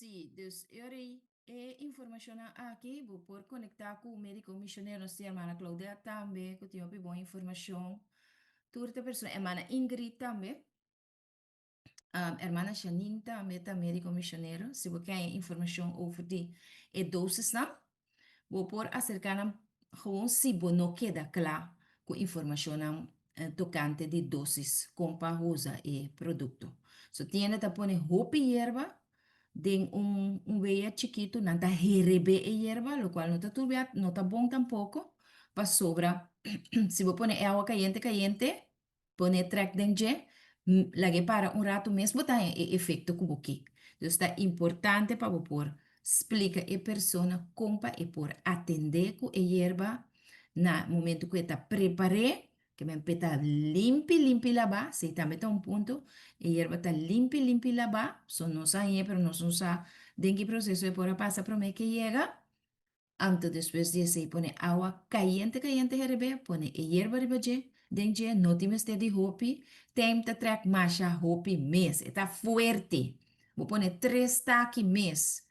Sí, dus e ora ei e informashonnan aki bo por konektá ku médiko mishonero, nos tin hermana Claudette tambe ku tin hopi bon informashon. Tur ta persona, hermana Ingrid tambe, hermana Janine tambe ta médiko mishonero. Si bo ke haña informashon over di e dosisnan, bo por aserká nan gewoon si bo no keda kla ku informashonnan tokante di dosis kon pa usa e produkto. So tienda ta pone hopi yerba den un un weya chikitu, nan ta herebé e yerba, lokual no ta tur bia no ta bon tampoko, pasobra si bo pone e awa kayente kayente Pone trek den dje, lag'é para un ratu mes bo ta haña e efekto ku bo ke. Dus ta importante pa bo por splika e persona kon pa e por atendé ku e yerba na momentu ku e ta prepar'é, ke men p'e ta limpi limpi labá, esei tambe ta un punto, e yerba ta limpi limpi labá, so nos a hañ'é pero nos no sa den ki proseso e por a pasa promé ke yega. Anto despues di esei pone awa kayente kayente herebé, pone e yerba riba dje, den dje, no tin mester di hopi, tijm ta trek masha hopi mes, e ta fuerte. Bo pone tres taki mes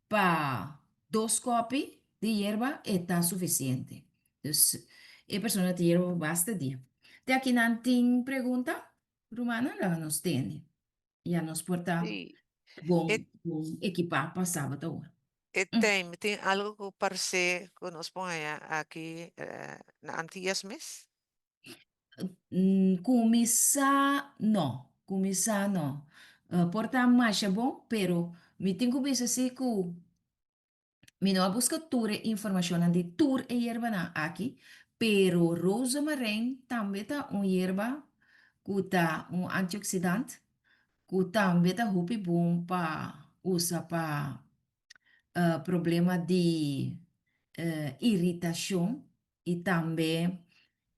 pa dos kopi di yerba, e ta sufisiente. Dus e persona tin yerba pa basta dia. Te akinan tin pregunta, rumannan? Laga nos tende. Ya nos por ta Sí. bon, E, bon ekipá pa sabat awor. e tijm tin algo ku parse ku nos por haña aki eh, na Antillas mes? Kuminsá no, kuminsá no. Por ta masha bon, pero mi tin ku bisa si ku Mi no a buska tur e informashonnan di tur e yerbanan aki, pero rozemarijn tambe ta un yerba ku ta un antioksidant ku tambe ta hopi bon pa usa pa problema di iritashon i tambe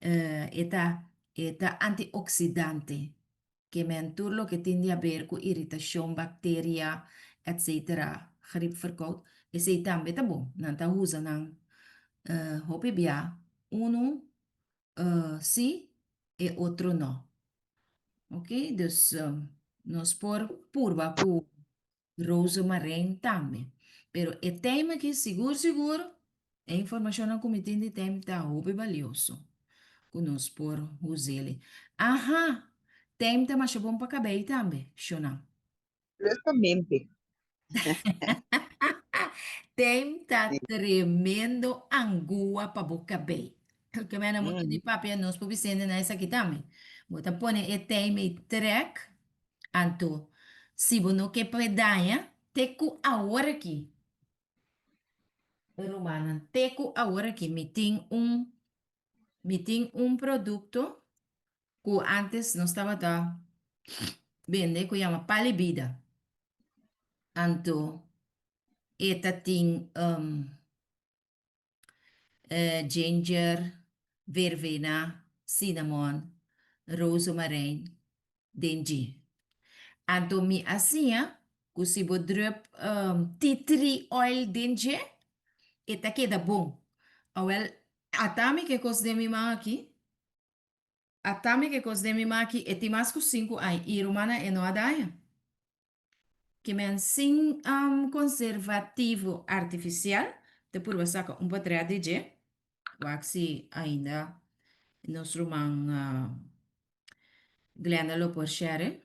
e ta e ta antioksidante. Ke men tur loke tin di haber ku iritashon, bakteria, etsetera, grip, verkoud, esei tambe ta bon. Nan ta usa nan hopi bia, unu si, e otro no. Ok, dus nos por purba ku rozemarijn tambe. Pero e tijm aki sigur sigur e informashonnan ku mi tin di tijm ta hopi balioso ku nos por us'el. Aha! Tijm ta masha bon pa kabei tambe, shonnan. Justamente. Tijm ta tremendo angua pa bo kabei. Ke mena bo di papia nos por bisende na esaki tambe. Bo ta pone e tijm ei trek Anto, si bo no ke pa e daña, te ku awor aki, rumannan, te ku awor aki mi tin un, mi tin un produkto ku ántes nos tabata bende ku yama Pali Bida. Anto, e ta tin ginger, vervena, cinnamon, rozemarijn den dje. Anto mi a siña ku si bo drup tea tree oil den dje, e ta keda bon. Awel, ata mi ke kos den mi man aki, ata mi ke kos den mi man aki, e tin mas ku sinku aña i rumannan e no a daña. Ke men sin konservativo artifisial ta purba saka un potret di dje. Wak si ainda nos ruman Glenda lo por share.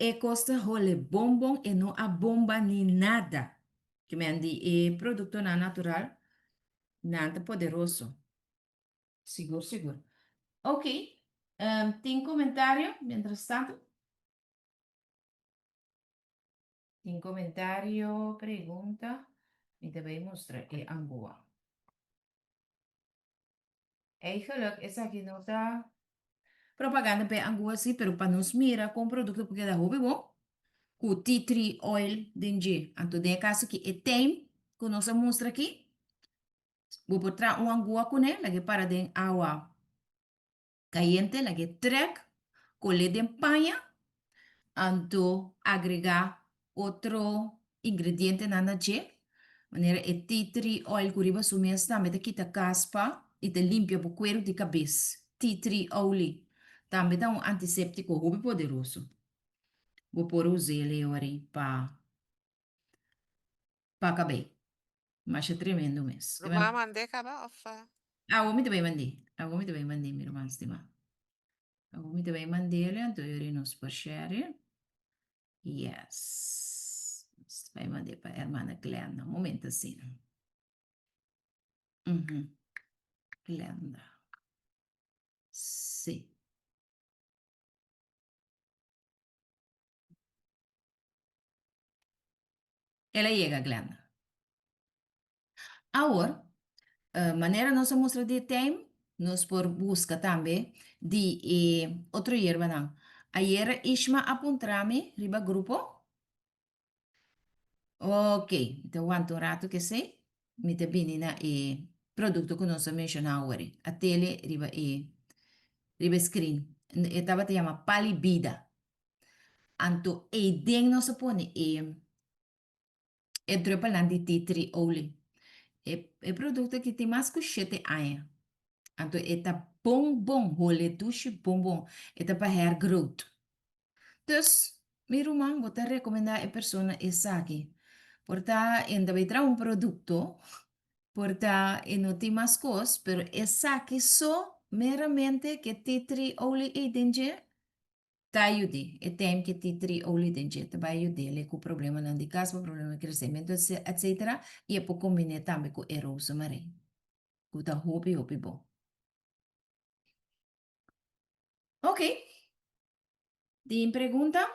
E kos ta hole bon bon, e no a bomba ni nada. Ke men di e produktonan natural, nan ta poderoso. Sigur sigur. Ok, tin komentario mientras tanto? Tin comentario, pregunta? Mi ta bay mustra e angua. Eigenlijk esaki no ta propaganda pa e angua si, pero pa nos mira con producto por keda hopi bon cu tea tree oil den dje. Anto den e caso aki e tijm cu nos a mustra aki, bo por traha un angua cune, laga e para den awa Kayente lag'é trèk, kol'é den paña, anto agregá otro ingredientenan na dje, manera e tea tree oil ku riba su mes tambe ta kita kaspa i ta limpia bo kueru di kabes. Tea tree olie tambe ta un antiséptiko hopi poderoso. Bo por us'é lei ora ei pa. Pa kabei. Masha tremendo mes. Ruman mand'é kaba of? Awor mi ta bai mand'é. Awor mi ta bai mand'é mi ruman stimá. Awor mi ta bai mand'é anto yori nos por share. Yes. Nos ta bai mand'é pa hermana Glenda. Un momento asina. Mhm. Glenda. Sí. El a yega Glenda. Awor, manera nos a mustra di e tijm, nos por buska tambe di e otro yerbanan. Ayera Ishma a puntra mi riba grupo. Ok, mi ta wanta un rato kesey, mi ta bini na e producto ku nos a menshona awor. A tele riba e riba e screen. E tabata yama Pali Bida. Anto eiden nos a pone e e druppelnan di tea tree olie. E e producto aki tin mas cu shete aña. Anto e ta bon bon, hole dushi bon bon. E ta pa hair growth. Dus, mi ruman, bo ta recomenda e persona esaki. Por ta e no ta bay traha un producto, por ta e no tin mas cos, pero esaki so meramente ke tea tree olie ei den dje, Ta yud'é. E tèm ke tea tree olie den dje ta bai yud'é ku problemanan di kas, problema di kresementu etsetera i e por kombiné tambe ku e rozemarijn ku ta hopi hopi bon. Ok. Tin pregunta?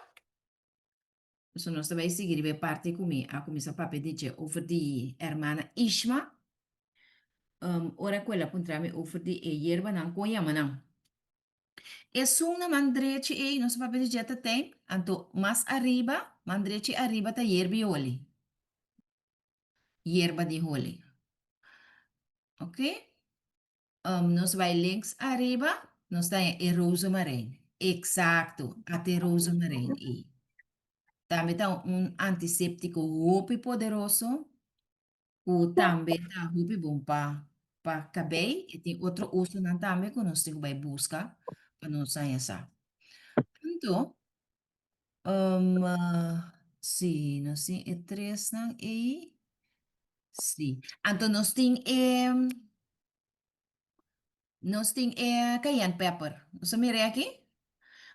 So nos ta bai sigui riba e parti ku mi a kuminsá papia di dje over di hermana Ishma. Ora ku el a puntra mi over di e yerbanan kon yama nan. Esun na man drechi ei nos papia di dje ta tijm, anto mas ariba, man drechi ariba ta yerba i holi. Yerba di holi. Ok. Nos bai links ariba, nos ta haña e rozemarijn. Exacto, ata e rozemarijn ei. Tambe ta un antiseptico hopi poderoso. Ku tambe ta hopi bon pa pa kabei e tin otro usonan tambe ku nos tin ku bai buska pa nos haña sa. Anto, si nos tin e tresnan ei, si. Anto nos tin e Nos tin e cayenne pepper. Nos a mira e aki?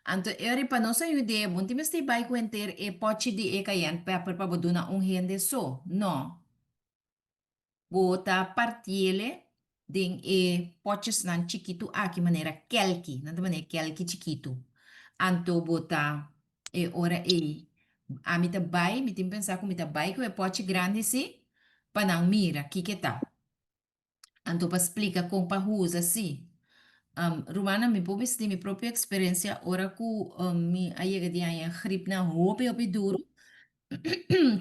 Anto e ora pa nos ayud'é, bo no tin mester bai ku henter e pochi di e cayenne pepper pa bo duna un hende so. No. Bo ta partiele den e pochesnan chikitu aki manera kelki. Nan ta manera kelki chikitu. Anto bo ta e ora ei ami ta bai, mi tin pensa ku mi ta bai ku e pochi grandi si pa nan mira kiko e ta. Anto pa splika kon pa usa si. Rumannan mi por bisa di mi propio eksperensia ora ku mi a yega di haña gripnan hopi hopi duru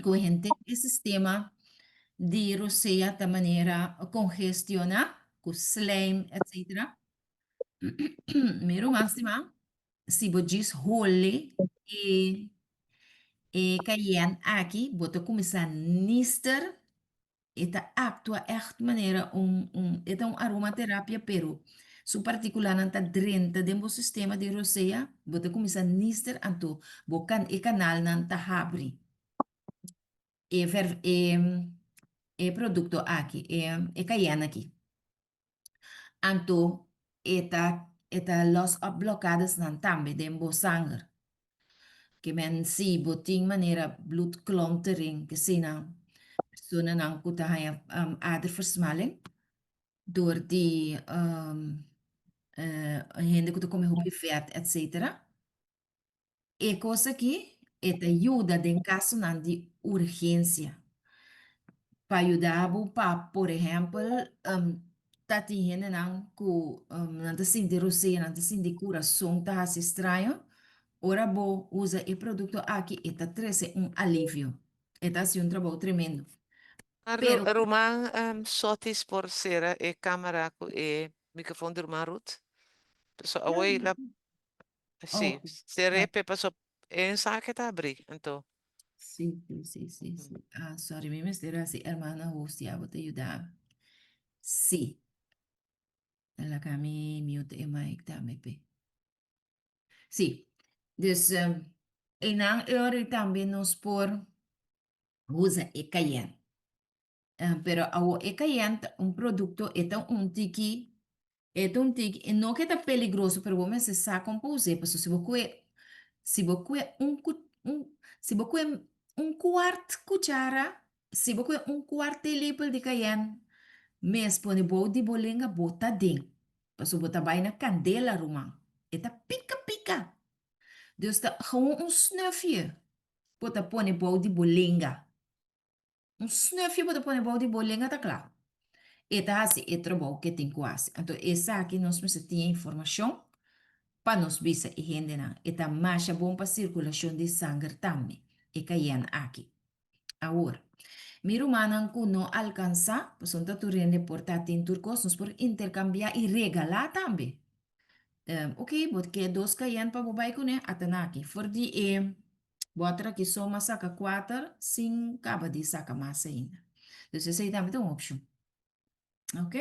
ku henter e sistema di rosea ta manera kongestiona ku slijm etcetera. Mi ruman stima si bo djis hole e e cayenne aki bo ta kuminsá nister. E ta actua echt manera un, un, e ta un aromaterapia, pero su particulanan ta drenta den bo sistema di rosea, bo ta cuminsa nister anto bo can, e canalnan ta habri. E ver, e, e producto aki, e, e cayenne aki. Anto e ta e ta los op blokadesnan tambe den bo sanger. Ke men si bo tin manera bloedklontering, keseinan personanan ku ta haña aderversmalling dor di hende ku ta kome hopi vèt etsetera. E kos aki e ta yuda den kasonan di urgensia pa yuda bo pa por ehèmpel ta tin hendenan ku nan ta sinti rosea, nan ta sinti kurason ta hasi straño, ora bo usa e produkto aki e ta trese un alivio, e ta hasi un trabou tremendo. Pero Ruman Sotis por sera e kamera ku e mikrofon di Ruman Ruth? Pasobra awor la Sí, Oh, cerré pe paso e ensaque ta abrí, anto. Sí, sí, sí, sí, sí. Ah, sorry, mi mester hasi hermana Hostia, bo ta yuda. Sí. Laga mi mute e mic tambe pe. Sí. Dus, um, einan ori tambe nos por usa e cayenne. Pero awo e cayenne ta un producto, e ta un tiki, e ta un tiki, e no ke ta peligroso, pero bo mester sa con pa us'é, pasobra si bo kue, si bo kue un cu, un, si bo kue un cuart cuchara, si bo kue un cuart theelepel di cayenne mes pone bou di bo lenga, bo ta den, pasobra bo ta bai na candela ruman, e ta pica pica, dus ta gewoon un snufje bo ta pone bou di bo lenga. Un snufje bo ta pone bou di bo lenga ta kla. E ta hasi e trabou ke tin ku hasi. Anto esaki nos mester tin e informashon pa nos bisa e hendenan. E ta masha bon pa sirkulashon di sanger tambe, e cayenne aki. Awor, mi rumannan ku no alkansá, pasobra ta tur hende por ta tin tur kos, nos por interkambiá i regalá tambe. Ok, bo ke dos cayenne pa bo bai kuné? Atanaki, for di e Boter aki so m'a saka kuater sin kaba di saka mas ainda. Dus esei tambe ta un opshon. Ok.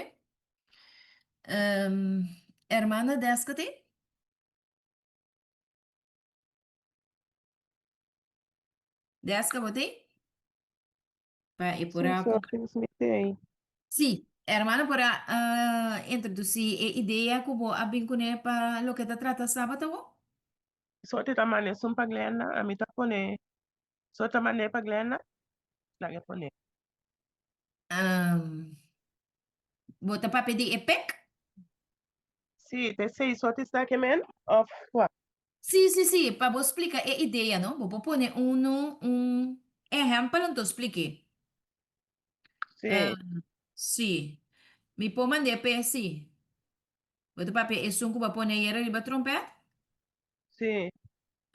Um, hermana Deska tin? Deska bo tin? Pa e por Sí, a... sorry, mi te. Sí, hermana por a uh, introducí e idea ku bo a bin kuné pa loke ta trata sabat awo? Sorti ta manda esun pa Glenda, ami ta pone So ta mand'é pa Glenda, laga e pone. Um, bo ta papia di e pek? Sí, ta esei sorti sta ke men of kua? Sí, sí, sí, pa bo splika e idea, no? Bo por pone uno, un ehèmpel anto splik'é. Sí. Um, sí. Mi por mand'é p'e, sí. Bo ta papia esun ku bo a pone ayera riba trompèt? Sí.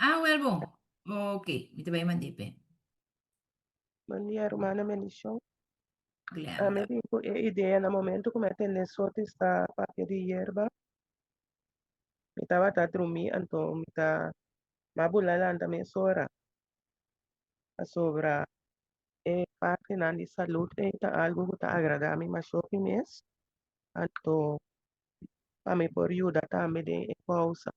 Ah, wèl bon. Ok, mi ta bai mand'é p'e. Bon dia, rumannan bendishon. Glenda. Ami bin ku e idea na momento ku mi a tende Sotis ta papia di yerba. Mi tabata drumí anto mi ta mi a bula lanta mesora pasobra e partinan di salud ei ta algu ku ta agradá mi masha hopi mes. Anto pa mi por yuda tambe den e kousa.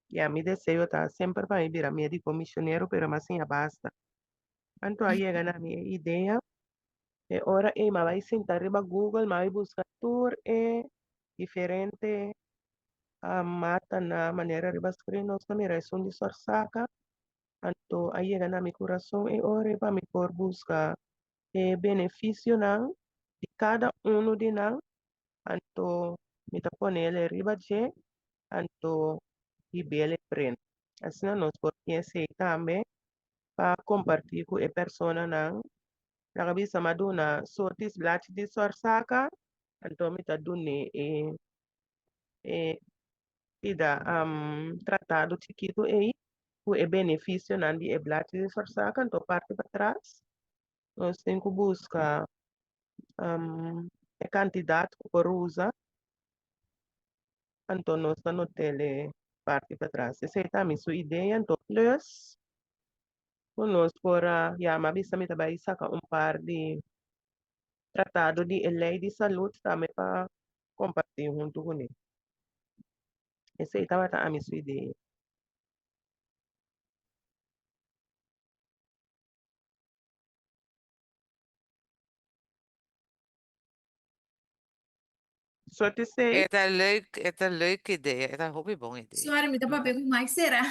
Ya mi deseo ta semper pa mi bira médiko misionero pero mi a siña basta. Anto a yega na mi e idea, e ora ei mi a bai sinta riba Google, mi a bai buska tur e diferente matanan manera riba screen nos ta mira esun di Sorsaka. Anto a yega na mi kurason e ora ei pa mi por buska e benefisionan di kada unu di nan, anto mi ta pone el riba dje, anto hib'el e prent. Asina nos por tin esei tambe pa kompartí ku e personanan. Nan a bisa mi a duna sotis blachi di sòrsaka, anto mi ta dun'é e e pida tratado chikitu ei ku e benefisionan di e blachi di sòrsaka, anto parti patras nos tin ku buska e kantidat ku por usa, anto nos ta not'el e parti patras. Esei ta mi su idea, anto plus ku nos por a yama bisa mi ta bai saka un par di tratado di e lei di salud tambe pa kompartí huntu kuné. Esei tabata ami su idea. So te sei. E ta leuk, e ta leuk idea, e ta hopi bon idea. Sorry, mi ta papia ku Mike sera.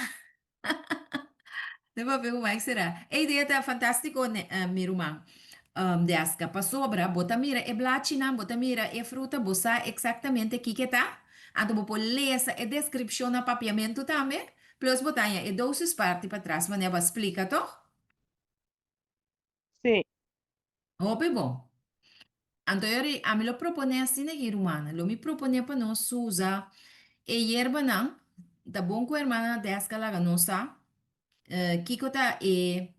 Mi ta papia ku Mike sera. E idea ta fantástiko, mi ruman. Deska, pasobra bo ta mira e blachinan, bo ta mira e fruta, bo sa eksaktamente kiko e ta. Anto bo por lesa e deskripshon na papiamentu tambe, plus bo ta haña e dosis parti patras manera bo a splika, tòg? Sí. Hopi bon. Anto yori, ami lo proponé asina aki, rumannan. Lo mi proponé pa nos usa e yerbanan. Ta bon ku hermana Deska laga nos sa kiko ta e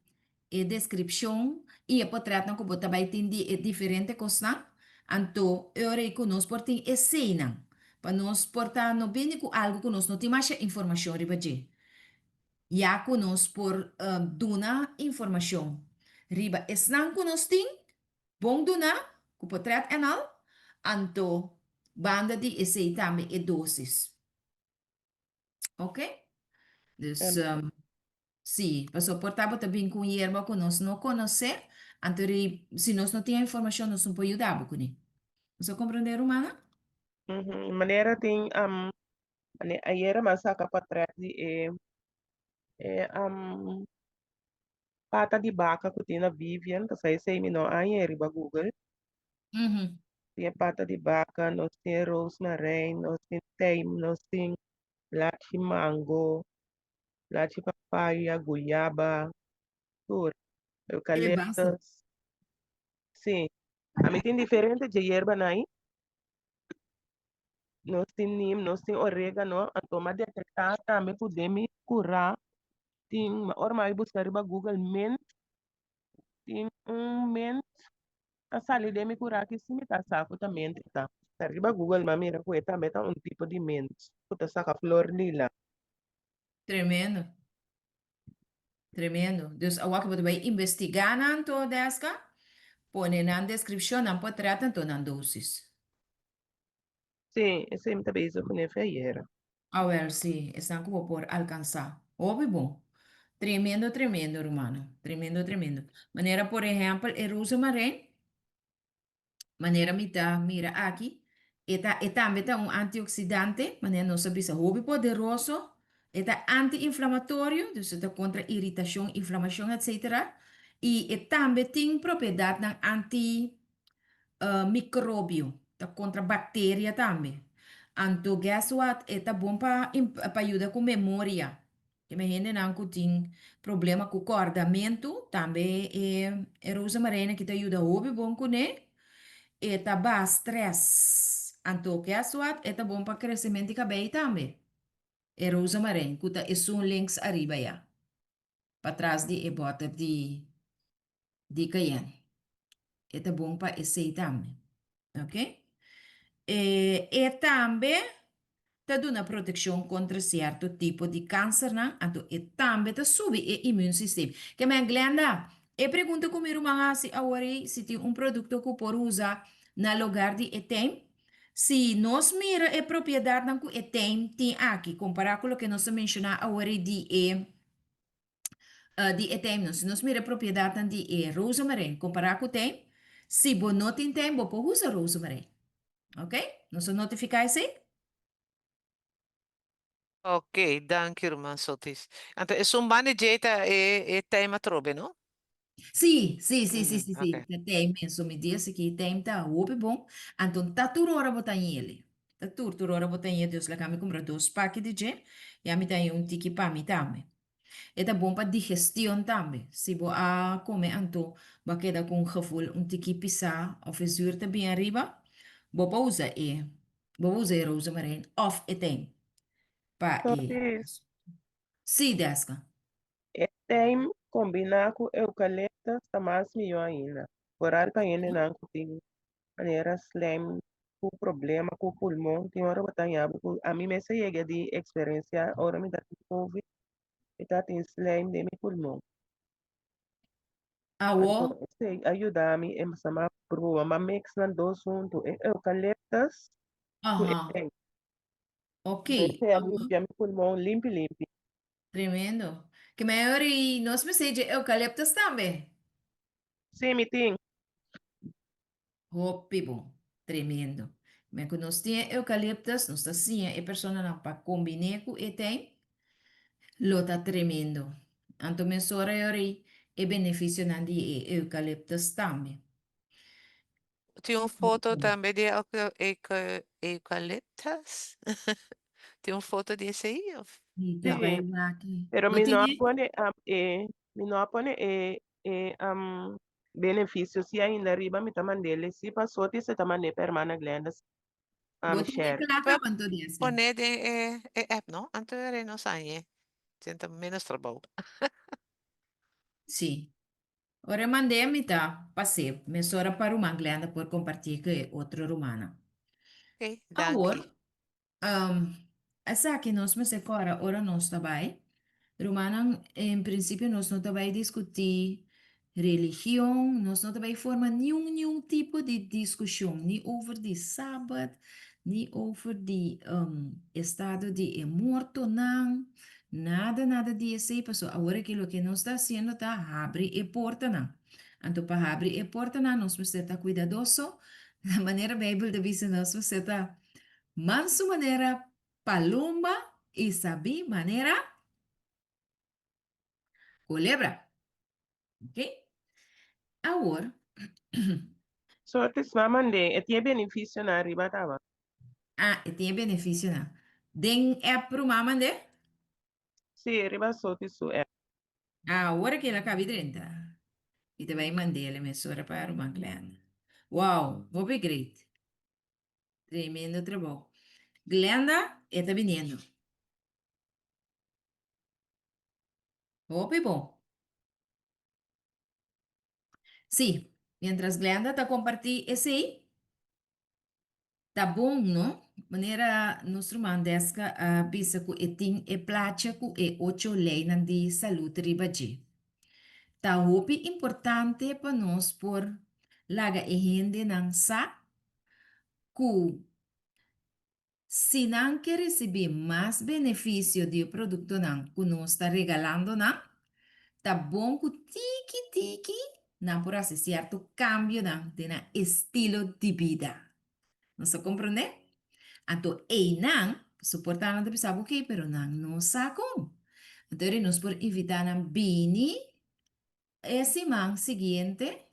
e deskripshon i e potretnan ku bo ta bai tin di e diferente kosnan. Anto e ora ei ku nos por tin eseinan, pa nos por ta no bini ku algu ku nos no tin masha informashon riba dje. Ya ku nos por duna informashon riba esnan ku nos tin bon duná ku potret en al, anto banda di esei tambe e dosis. Oke? Dus, sí, pasobra por ta bo ta bin ku un yerba ku nos no konosé, Anto ri si nos no tin e informashon nos no por yuda bo kuné. Nos a komprondé rumannan? Manera tin ayera mi a saka portret di e e pata di baka ku tin na Vivian, pasobra esei mi no a hañ'é riba Google. Tin e pata di baka, nos tin e roosmarijn, nos tin tijm, nos tin blachi mango, blachi papaya, guyaba, tur, eucalyptus. Sí, ami tin diferente dje yerbanan ahí. Nos tin neem, nos tin oregano, anto m'a detecta tambe ku den mi kurá tin, ora mi a buska riba Google mint, tin un mint ta sali den mi kurá ki si mi ta sa ku ta mint e ta. Ta riba Google mi a mira ku e tambe ta un tipo di mint ku ta saka flor lila. Tremendo. Tremendo. Dus awor ku bo ta bai investigá nan to Deska, pone nan deskripshon, nan portret anto nan dosis. Sí, esei mi ta bezig kuné fe ayera. Awel sí, esnan ku bo por alkansá. Hopi bon. Tremendo, tremendo, rumannan. Tremendo, tremendo. Manera por ehèmpel e rozemarijn, manera mi ta mira aki, e ta e tambe ta un antioksidante, manera nos a bisa hopi poderoso, e ta anti-inflamatorio, dus e ta kontra iritashon, inflamashon, etsetera, i e tambe tin propiedatnan anti microbio, ta kontra bakteria tambe. Anto guess what, e ta bon pa pa yuda ku memoria. E hendenan ku tin problema ku kòrdamentu, tambe e e rozemarijn aki ta yuda hopi bon kuné. E ta baha strès. Anto guess what, e ta bon pa kresementu di kabei tambe, e rozemarijn ku ta esun links ariba ya. Patras di e bòter di di cayenne. E ta bon pa esei tambe. Ok? E, e tambe ta duna proteccion contra cierto tipo di cancernan, anto e tambe ta subi e immuunsysteem. Ke men Glenda, e pregunta cu mi ruman a haci awor ei, si tin un producto cu por usa na lugar di e tijm, si nos mira e propiedadnan cu e tijm tin aki, compara cu loke nos a menciona awor ei di e di e tijmnan. Si nos mira e propiedadnan di e rozemarijn compará cu tijm, si bo no tin tijm bo por usa rozemarijn. Ok? Nos a notifica esey? Ok, danki ruman Sotis. Anto esun banda dje ta e e tijm atrobe, no? Sí, sí, sí, sí, sí, sí. Ok. Ta tijm mes. Mi di esaki tijm ta hopi bon. Anto ta tur ora bo ta yele. Ta tur tur ora bo ta yele. Dios laga mi cumpra dos paki di dje. Ya mi ta haña un tiki pa mi tambe. E ta bon pa digestion tambe. Si bo a come anto bo a keda cu un gevoel un tiki pisa of e zuur ta bin ariba, bo por usa e bo por usa e rozemarijn of e tijm pa e. Sophie. Sí, Deska. E tijm combina cu eucalyptus ta mas miyo ainda. Vooral pa hendenan cu tin manera slijm cu problema cu pulmon. Tin ora bo ta haña bo cu ami mes a yega di experiencia ora mi ta tin covid, mi ta tin slijm den mi pulmon. Awo. Anto esey a yuda mi e sama proba m'a mix nan dos hunto, e eucalyptus cu e tijm. Ok. Esey a limpia mi pulmon limpi limpi. Tremendo. Ke mehor i nos mester dje eucalyptus tambe. Sí, mi tin. Hopi bon. Tremendo. Men ku nos tin e eucalyptus, nos ta siña e personanan pa kombiné ku e tijm, lo ta tremendo. Anto mesora e ora ei e benefisionan di e eucalyptus tambe. Tin un foto tambe di eucalyptus? Tin un foto di esei of? Mi ta Sí, bai wak e. pero Bo mi tin no a e? pone e mi no a pone e e beneficio si ainda riba mi ta mand'el si paso ti se ta mand'e pa hermana Glenda Bo tin e share. kla Bo kaba anto di esei? pone den e e app no? Anto e nos hañ'e. Tin ta menos trabou. Sí. Ora e mand'é mi ta pas'é mesora pa ruman Glenda por kompartí ku e otro rumannan. Ok, Awor, danki. esaki nos mester kòrda ora nos ta bai. Rumannan, en prinsipio nos no ta bai diskutí religion, nos no ta bai forma niun niun tipo di diskushon, ni over di Sabat, ni over di estado di e mortonan, Nada, nada di esei, pasobra awor aki loke nos ta hasiendo ta habri e portanan. Anto pa habri e portanan nos mester ta kuidadoso, na manera Beibel ta bisa nos mester ta mansu manera palomba i sabí manera kolebra. Ok? Awor. Soortes m'a mand'é, e tin e benefisionan riba taba. Ah, e tin e benefisionan. Den app ruman mand'é? Sí, riba Soortes su app. Awor ke el a kabi drenta. Mi ta bai mand'é mesora pa ruman Glenda. Wow, hopi great. Tremendo trabou. Glenda, e ta biniendo. Hopi bon. Sí, mientras Glenda ta compartí esei, ta bon, no? Manera nos ruman Deska a bisa ku e tin e placha ku e ocho leinan di salud riba dje. Ta hopi importante pa nos por laga e hendenan sa ku Si nan ke risibí mas benefisio di e produktonan ku nos ta regalando nan, ta bon ku tiki tiki nan por hasi sierto kambionan den nan estilo di bida. Nos ta komprondé? Anto einan soportá nan ta bisa bo oke, pero nan no sa kon. Anto eri nos por invitá nan bini E siman siguiente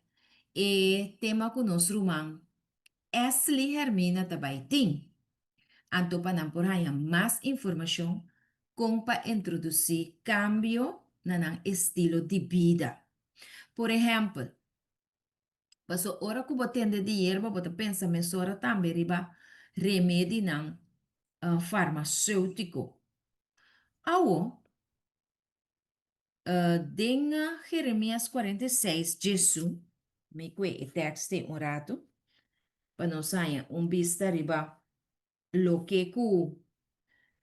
e tema ku nos ruman Esli Hermina ta bai tin. Anto pa nan por haña mas informashon kon pa introdusí kambio na nan estilo di bida. Por ehèmpel, paso ora ku bo tende di yerba bo ta pensa mesora tambe riba remedinan farmaseutiko. Awo. Den Jeremias 46, Jesu, mi kue e tekst ei un ratu, pa nos haña un bista riba loke ku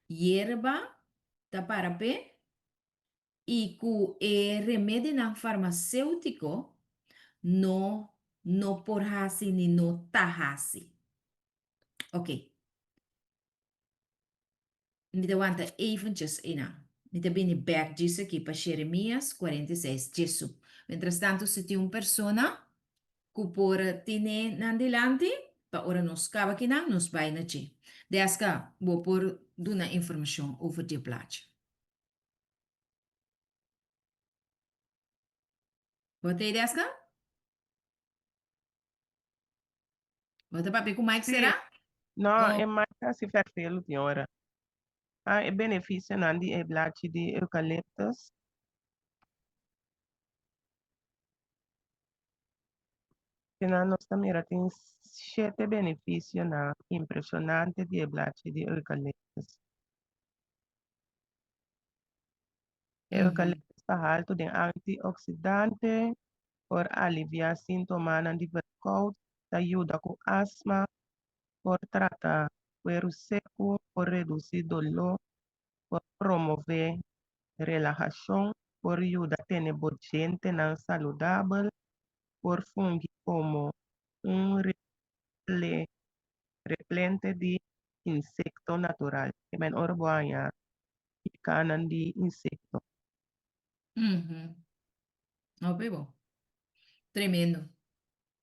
yerba ta para p'e i ku e remedinan farmaseutiko no no por hasi ni no ta hasi. Oké. Mi ta wanta eventjes einan. Mi ta bini bek djis aki pa Jeremias 46 djesu. Mientrastantu si tin un persona ku por tine nan dilanti, pa ora nos kaba kinan nos bai na dje. Deska, bo por duna informashon over dje plachi. Bo ta ei, Deska? Bo ta papia ku Mike Sí. será? No, Oh. e Mike ta hasi verveel di ora. Ah, e benefisionan di e blachi di eucalyptus. Kinan nos ta mira tin shete benefisionan impresionante di e blachi di eucalyptus. E eucalyptus ta haltu den antioxidante, por aliviá síntomanan di verkoud, ta yuda ku asma, por trata kueru seku, por redusí doló, por promové relahashon, por yuda tene bo djentenan saludabel, por fungi komo un replente di insekto natural. Ke men ora bo haña pikanan di insekto. Hopi bo. Tremendo.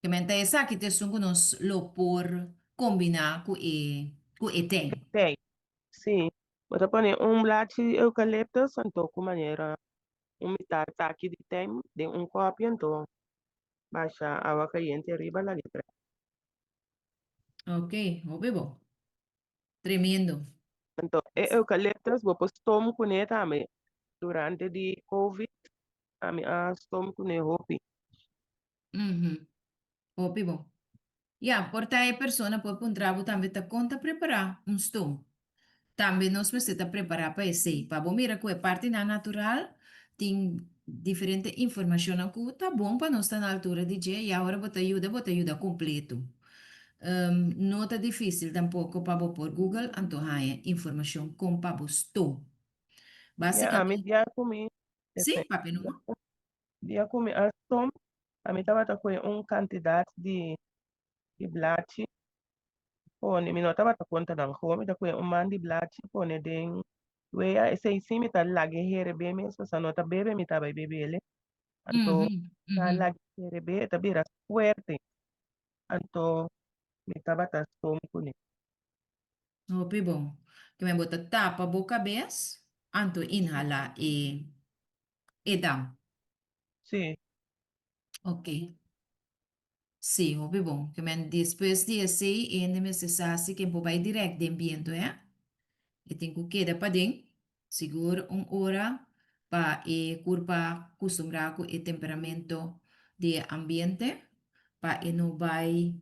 Ke men ta esaki ta esun ku nos lo por kombiná ku e ku e tei. Tei, sí. Bo ta pone un blachi di eucalyptus anto ku manera un mitar taki di tei den un kòpi anto basha awa kayente riba lag'e trèk. Ok, hopi bo. Tremendo. Anto e eucalyptus bo por stom kuné tambe. Durante di covid ami a stom kuné hopi. Mhm. Hopi bon. Ya, por ta e persona por puntra bo tambe ta kon ta prepará un stom. Tambe nos mester ta prepará pa esei, pa bo mira ku e partinan natural tin diferente informashonnan ku ta bon pa nos ta na altura di dje i awor bo ta yuda, bo ta yuda kompleto. No ta difísil tampoko pa bo por Google anto haña informashon kon pa bo stom. Ya, ami Básikamente, dia ku mi, sí, papia numa. dia ku mi a stom, ami tabata kohe un kantidat di di blachi pone, mi no tabata konta nan kon, mi ta kohe un man di blachi pone den wea, esei sí mi ta lag'e herebé mes, pasobra no ta bebe mi ta bai bebele. Anto Mhm, Ta laga herebé, e ta bira fuerte. Anto mi tabata stom kuné. Hopi bon. Ke men bo ta tapa bo kabes, anto inhalá e e dam. Sí. Ok. Sí, hopi bon. Ke men despues di esei e hende mester sa si ke bo bai dirèkt den bientu, hè. E tin ku keda paden, sigur un ora pa e kurpa kustumbrá ku e temperamento di e ambiente pa e no bai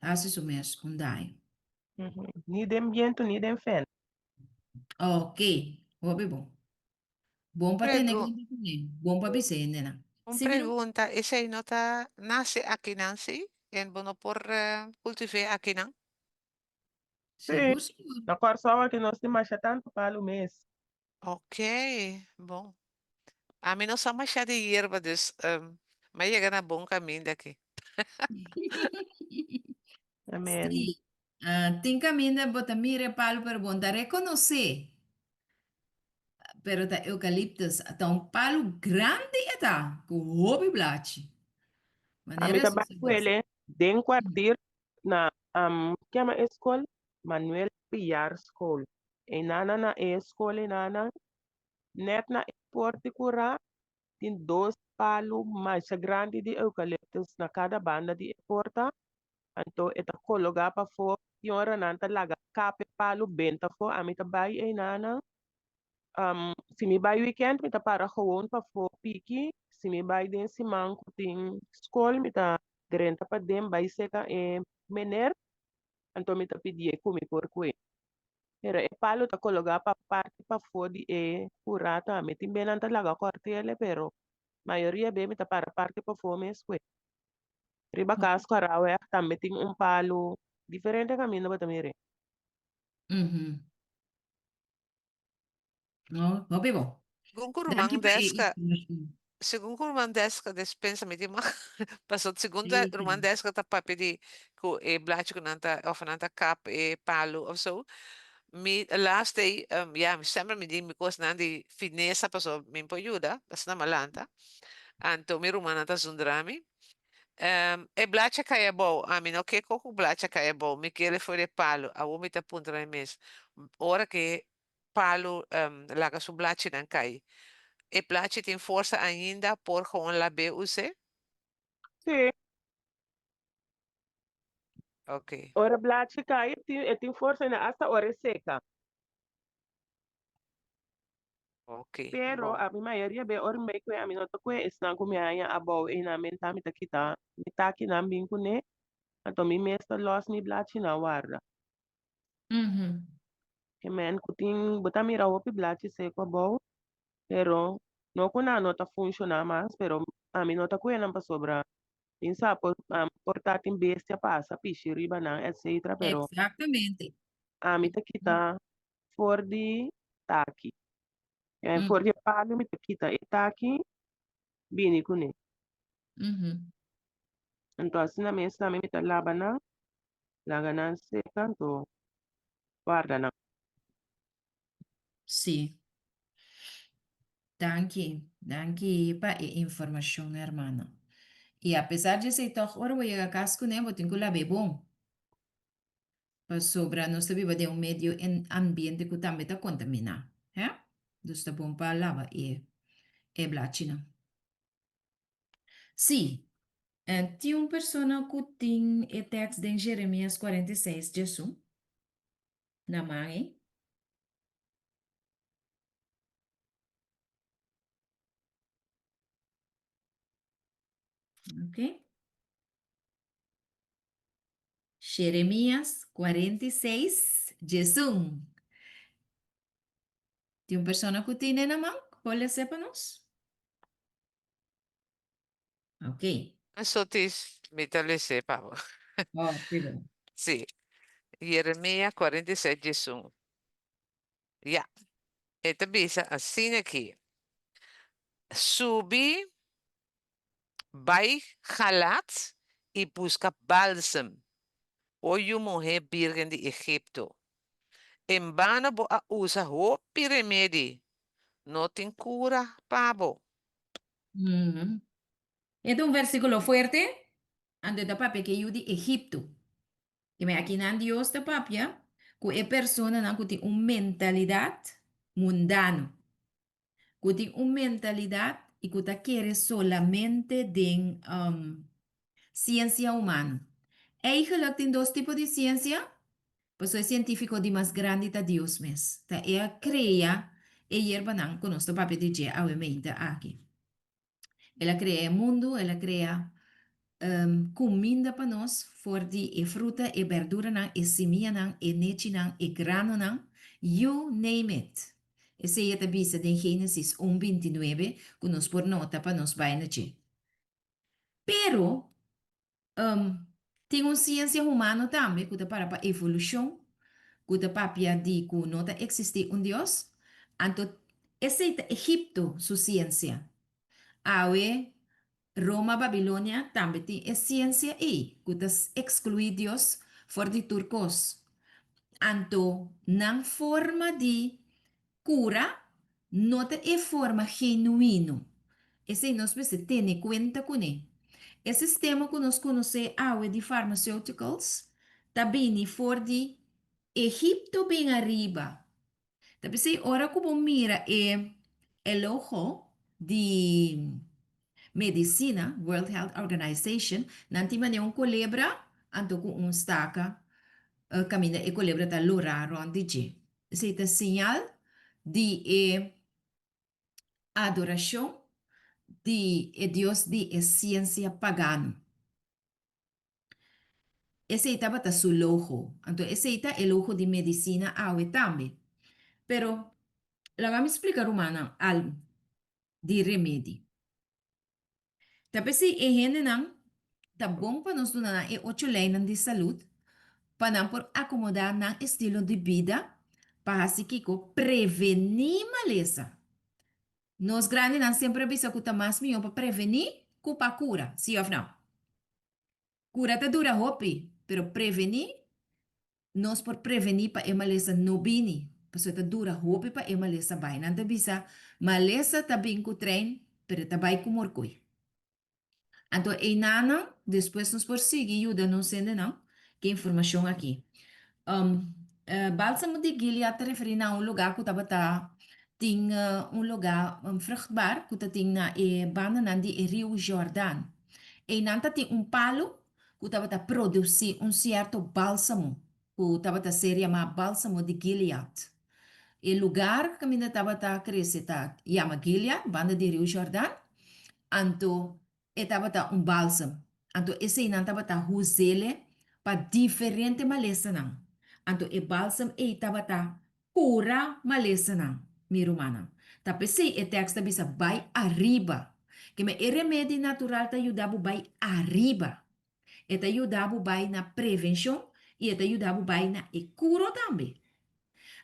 hasi su mes un daño. Ni den bientu ni den fen. Ok, hopi bon. Bon pa tene Pregu cuenta kuné, bon pa bisa hendenan. un Si mi no. pregunta, esei no ta nase akinan si? En bo no por cultivé akinan? Sí, Sigur, sigur. na Kòrsou aki nos tin masha tantu palu mes. Ok, bon. Ami no sa masha di yerba, dus mi a yega na bon kaminda aki. Amen. Sí, tin kaminda bo ta mira e palu pero bo no ta rekonosé. Pero ta eucalyptus, ta un palu grandi e ta, ku hopi blachi. Ami Manera ta bai Susi ku bisa. ele den kwartier na kema e skol? Manuel Piar School. Einana na e skol einana, net na e porti kura tin dos palu masha grandi di eucalyptus na kada banda di e porta. Anto e ta kologá pafó, tin ora nan ta laga kap e palu benta afó, ami ta bai einanan. Si mi bai wikènt mi ta para gewoon pafó piki, si mi bai den siman ku tin skol mi ta drenta paden bai seka e mener, anto mi ta pidié ku mi por kue. Pero e palu ta kologá pa parti pafó di e kurá tambe, tin be nan ta laga kòrt'el pero mayoria be mi ta para parti pafó mes kue. Riba kas Kòrauweg tambe tin un palu, diferente kaminda bo ta mir'é. No, hopi bon. Segun ku ruman Danki pa e Deska, informashon. segun ku ruman Deska despensa mi tin mag, pasobra segun ta Sí, ruman sí. Deska ta papia di ku e blachi ku nan ta òf nan ta kap e palu òf so, mi last day, ya mi semper mi di mi kosnan di finesa pasobra mi por yuda, asina mi a lanta, anto mi rumannan ta zundra mi, E blachi a kai abou. Ami no ke ko ku blachi a kai abou. Mi kere for e palu. Awor mi ta puntra mi mes, ora ku e palu laga su blachinan kai, e blachi tin forsa ainda por gewoon lab'é us'é? Sí. Ok. Ora blachi kai, e tin forsa ainda, asta ora e seka. Ok, Pero bon. ami mayoria be ora mi bai kue ami no ta kue esnan ku mi haña abou einan menta mi ta kita mi takinan bin kuné anto mi mes ta lòs mi blachinan warda. Ke men ku tin bo ta mira hopi blachi seku abou pero no ku nan no ta funshoná mas pero ami no ta kue nan pasobra tin sa por por ta tin bestia pasa pishi riba nan etcetera pero Exactamente. ami ta kita for di taki. En for di e palu mi ta kita e taki bini kuné. Anto asina mes tambe mi ta laba nan, laga nan seka anto warda nan. Sí. Danki, danki pa e informashon hermano. I apesar di esei tòg ora bo yega kas kuné bo tin ku lab'é bon. Pasobra nos ta biba den un medio en ambiente ku tambe ta kontaminá, hè? Dus ta bon pa laba e e blachinan. Sí, tin un persona ku tin e tèks den Jeremias 46 djesun na man ei. Oké. Jeremías 46, 11. Tin un persona ku tine na man ku por lesa pa nos? Ok. Sotis, mi ta lesa pa bo. Oh, perdon. Sí. Jeremías 46, 11. Ya. E ta bisa asina aki. Subi Bai Galat i buska bálsem, o yu muhé bírgen di Egipto. En bano bo a usa hopi remedi, no tin kura pa bo. E ta un versíkulo fuerte, anto e ta papia ku e yu di Egipto. I me akinan Dios ta papia ku e personanan ku tin un mentalidat mundano, ku tin un mentalidat i ku ta kere solamente den siensia humano. Eigenlijk tin dos tipo di siensia, pasobra e sientífiko di mas grandi ta Dios mes. Ta e a krea e yerbanan ku nos ta papia di dje awe meinta aki. El a krea e mundu, el a krea kuminda pa nos for di e fruta, e berduranan, e simianan, e nechinan, e granonan, you name it. Esei e ta bisa den Génesis un bintinuebe ku nos por nota pa nos bai na dje. Pero, tin un siensia humano tambe ku ta para pa evolushon, ku ta papia di ku no ta eksistí un Dios. Anto esei ta Egipto su siensia. Awe Roma, Babilonia tambe tin e siensia ei ku ta ekskluí Dios for di tur kos. Anto nan forma di Kura no ta e forma genuino. Esei nos mester tene kuenta kuné. E sistema ku nos konosé awe di pharmaceuticals ta bini for di Egipto bin ariba. Ta p'esei ora ku bo mira e e logo di medisina, World Health Organization, nan tin manera un kolebra anto ku un staka kaminda e kolebra ta lorá rònt di dje. Esei ta señal di e adorashon di e dios di e siensia pagano. Esei tabata su logo. Anto esei ta e logo di medisina awe tambe. Pero laga mi splika rumannan algu di remedi. Ta p'esei e hendenan ta bon pa nos duna nan e ocho leinan di salud pa nan por akomodá nan estilo di bida pa hasi kiko? Prevení malesa. Nos grandinan semper a bisa ku ta mas mihó pa prevení ku pa kura, sí òf nò? Kura ta dura hopi, pero prevení Nos por prevení pa e malesa no bini, pasobra ta dura hopi pa e malesa bai. Nan ta bisa, malesa ta bin ku trein, pero e ta bai ku morkoi. Anto einanan, despues nos por sigui yuda nos hendenan ku e informashon aki. Bálsamo di Gilead ta referí na un lugá ku tabata tin un lugá vruchtbaar ku ta tin na e bandanan di e riu Jordan. Einan ta tin un palu ku tabata produsí un sierto bálsamo ku tabata ser yamá bálsamo di Gilead. E lugar kaminda tabata krese ta yama Gilead, banda di riu Jordan, anto e tabata un bálsam. Anto eseinan tabata huz'ele pa diferente malesanan. Anto e bálsam ei tabata Kura malesanan, mi rumannan. Ta p'esei e tèks ta bisa bai ariba. Keme e remedi natural ta yuda bo bai ariba. E ta yuda bo bai na prevenshon i e ta yuda bo bai na e kuro tambe.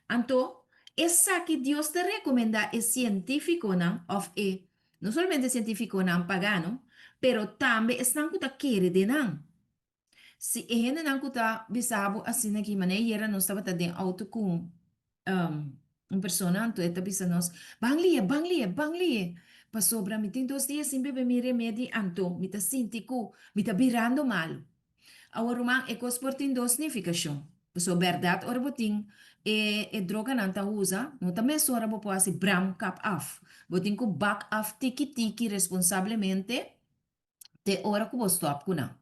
Anto, esaki Dios ta rekomendá e sientífikonan òf e, no solamente sientífikonan pagano, pero tambe esnan ku ta kere den nan. Si e hendenan ku ta bisa bo asina aki, manera ayera nos tabata den auto ku un persona, anto e ta bisa nos, Ban lie, ban lie, ban lie, pasobra mi tin dos dia sin bebe mi remedi, anto mi ta sinti ku mi ta birando malu. Awor ruman, e kos por tin dos nifikashon. Pasobra bèrdat ora bo tin e e droganan ta usa, no ta mesora bo por hasi bram kap af. Bo tin ku bak af tiki tiki responsablemente te ora ku bo stòp ku nan.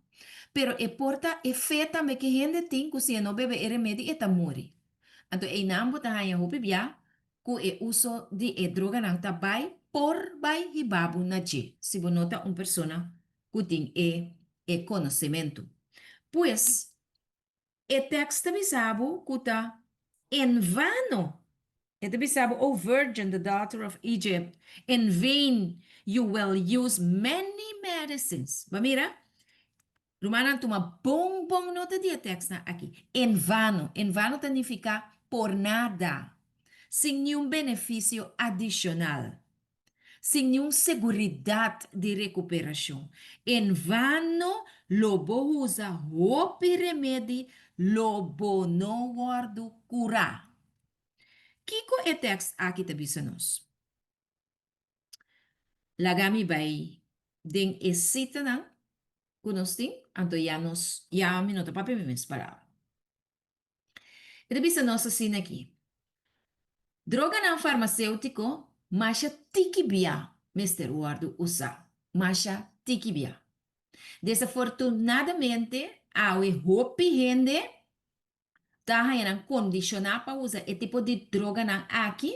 Pero e por ta e fe tambe ku e hende tin ku si e no bebe e remedi e ta muri. Anto einan bo ta haña hopi bia ku e uso di e droganan ta bai por bai hiba bo na dje si bo no ta un persona ku tin e e konosementu. Pues E tekst ta bisa bo ku ta en vano. E ta bisa bo, O virgin, the daughter of Egypt, in vain you will use many medicines. Bo a mira? Rumannan, tuma bon bon nota di e tekstnan aki. En vano. En vano ta nifiká por nada, sin niun benefisio adishonal. Sin niun seguridat di rekuperashon. En vano lo bo usa hopi remedi, lo bo no wòrdu kurá. Kiko e tèkst aki ta bisa nos? Laga mi bai. den e sitanan ku nos tin, anto ya nos, ya mi no ta papia mi mes palabra. E ta bisa nos asina aki, Droganan farmaséutiko masha tiki bia mester wòrdu usá, masha tiki bia. Desafortunadamente, awe hopi hende ta haña nan kondishoná pa usa e tipo di droganan aki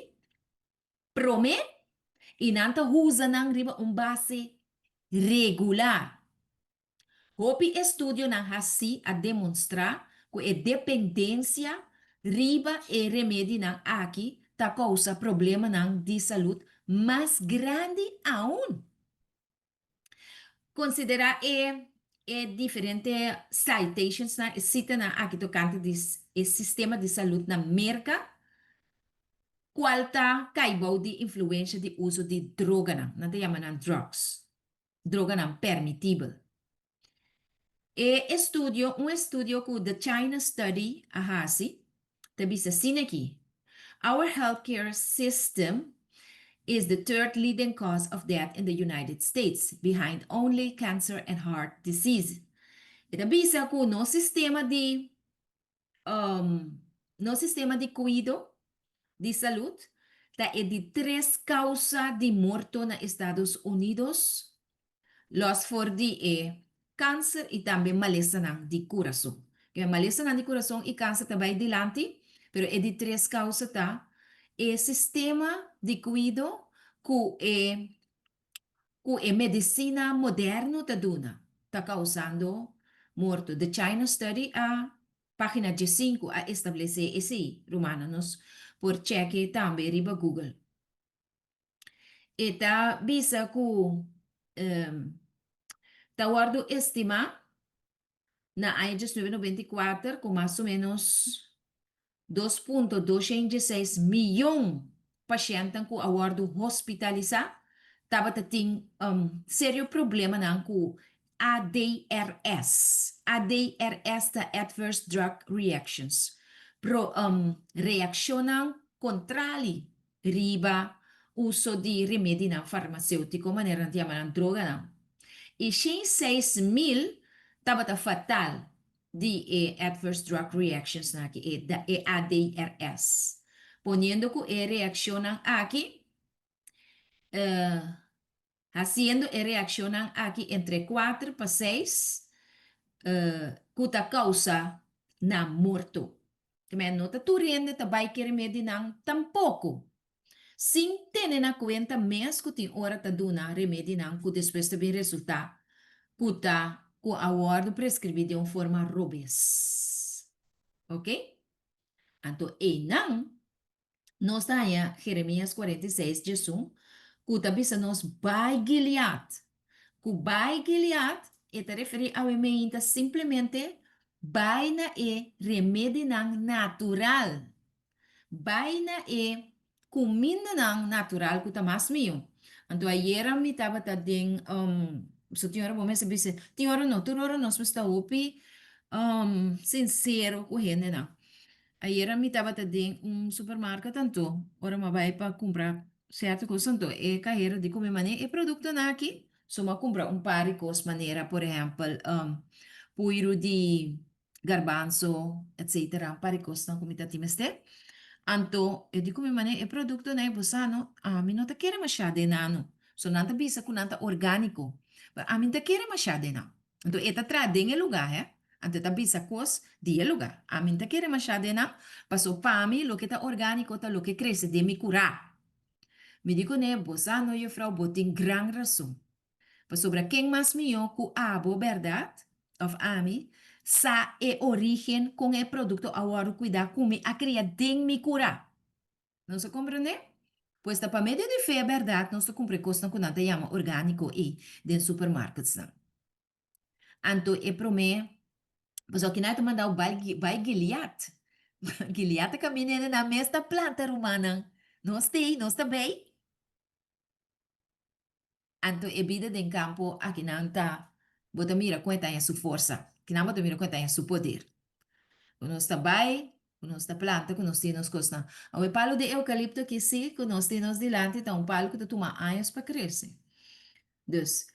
promé i nan ta usa nan riba un base regular. Hopi estudionan hasí a demonstrá ku e dependensia riba e remedinan aki ta kousa problemanan di salud mas grandi aun. Konsiderá e e diferente citationsnan, e sitanan aki tokante di e sistema di salud na Merka, kual ta kai bou di influensha di uso di droganan, nan ta yama nan drugs, droganan permitibel. E estudio, un estudio ku The China Study a hasi, ta bisa asina aki, Our healthcare system is the third leading cause of death in the United States, behind only cancer and heart disease. E ta bisa ku nos sistema di nos sistema di kuido di salud ta e di tres kausa di morto na Estados Unidos Los for di e kanser i tambe malesanan di kurason. Ke malesanan di kurason i kanser ta bai dilanti, pero e di tres kausa ta e sistema di kuido ku e ku e medisina moderno ta duna ta kausando morto. The China Study a Pagina diesinku a establesé esei, rumannan. Nos por chèk'e tambe riba Google. E ta bisa ku ta wòrdu estimá na aña diesnuebe noventa i kuater ku mas o ménos dos punto doshen dieseis miyon pashèntnan ku a wòrdu hospitalisá tabata tin serio problemanan ku ADRS. ADRS ta Adverse Drug Reactions, reakshonnan kontrali riba uso di remedinan farmaseutiko manera nan ta yama nan droganan i shen 6000 tabata fatal di e adverse drug reactions nan aki e ADRS poniendo ku e reakshonnan aki hasiendo e reakshonnan aki entre kuater pa seis ku ta kousa nan morto. Kmen no ta tur hende ta bai ke remedinan tampoko. Sin tene na kuenta mes ku tin ora ta duna remedinan ku despues ta bin resultá ku ta ku a wòrdu preskribí den un forma robes. Oke? Anto einan Nos ta haña Jeremías 46, 11, ku ta bisa nos bai Gilead. Ku bai Gilead, e ta referí awe meinta simplemente bai na e remedinan natural. Bai na e kumindanan natural ku ta mas mihó. Anto ayera mi tabata den, so tin ora bo mester bisa, tin ora no, tur ora nos mester ta hopi sinsero ku hendenan. Ayera mi tabata den un supermarket anto ora mi a bai pa cumpra cierto cos anto e cahero di cu mi mane e productonan aki so mi a cumpra un par di cos manera por ehempel puiru di garbanzo etcetera un par di cosnan cu mi ta tin mester anto e di cu mi mane e productonan ei bo sa no ami no ta kere masha den nan no so nan ta bisa cu nan ta organico pero ami no ta kere masha den nan. Anto e ta traha den e lugá, hè? Anto e ta bisa kos di e lugá. Ami no ta kere mashá den nan, paso pa mi loke ta orgániko ta loke krese den mi kurá. Mi di kuné, Bo sa no, jufrou, bo tin gran rason. Pasobra ken mas mihó ku abo, bèrdat, òf ami, sa e orígen kon e produkto a wòrdu kuidá ku mi a kria den mi kurá? Nos a komprendé? Pues ta pa medio di fe bèrdat nos ta kumpra e kosnan ku nan ta yama orgániko ei den supermarketsnan. Anto e promé, pasobra kinan e ta manda bo bai bai Gilead. Gilead ta kaminda hende nan mes ta planta rumannan. Nos ta ei, nos ta bei. Anto e bida den kampo akinan ta, bo ta mira kon e ta haña su forsa, akinan bo ta mira kon e ta haña su poder. Ku nos ta bai, ku nos ta planta, ku nos tin nos kosnan. Awe e palu di eukalipto aki sí ku nos tin nos dilanti ta un palu ku ta tuma años pa krese. Dus.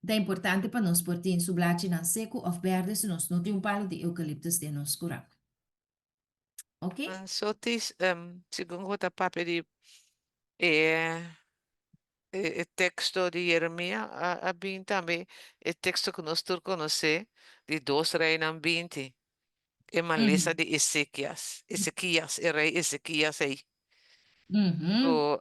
Ta importante pa nos por tin su blachinan seku òf bèrdè si nos no tin un palu di eukaliptus den nos kurá. Ok? Sotis, segun ku ta papia di e e teksto di Jeremia, a bin tambe e teksto ku nos tur konosé di Dos Reinan 20, e malesa di Ezekias, Ezekias, e rei Ezekias ei. Ku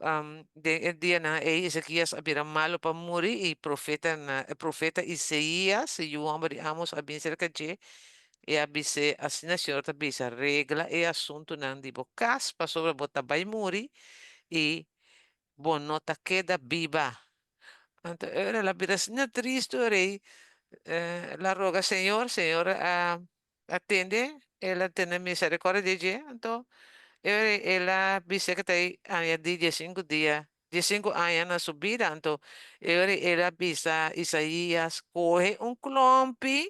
den e dianan ei Ezekias a bira malu pa muri i profeta e profeta Isaías, e yu hòmber di Amos, a bin serka dje i a bis'é, Asina Señor ta bisa, Regla e asuntunan di bo kas, pasobra bo ta bai muri i bo no ta keda biba. Anto e ora el a bira asina tristu, e rei el a roga Señor, Señor a tende, el a tene misericordia di dje, anto e ora el a bisa ku ta añadí diesinku dia, diesinku aña na su bida, anto e ora el a bisa Isaías, Kohe un klompi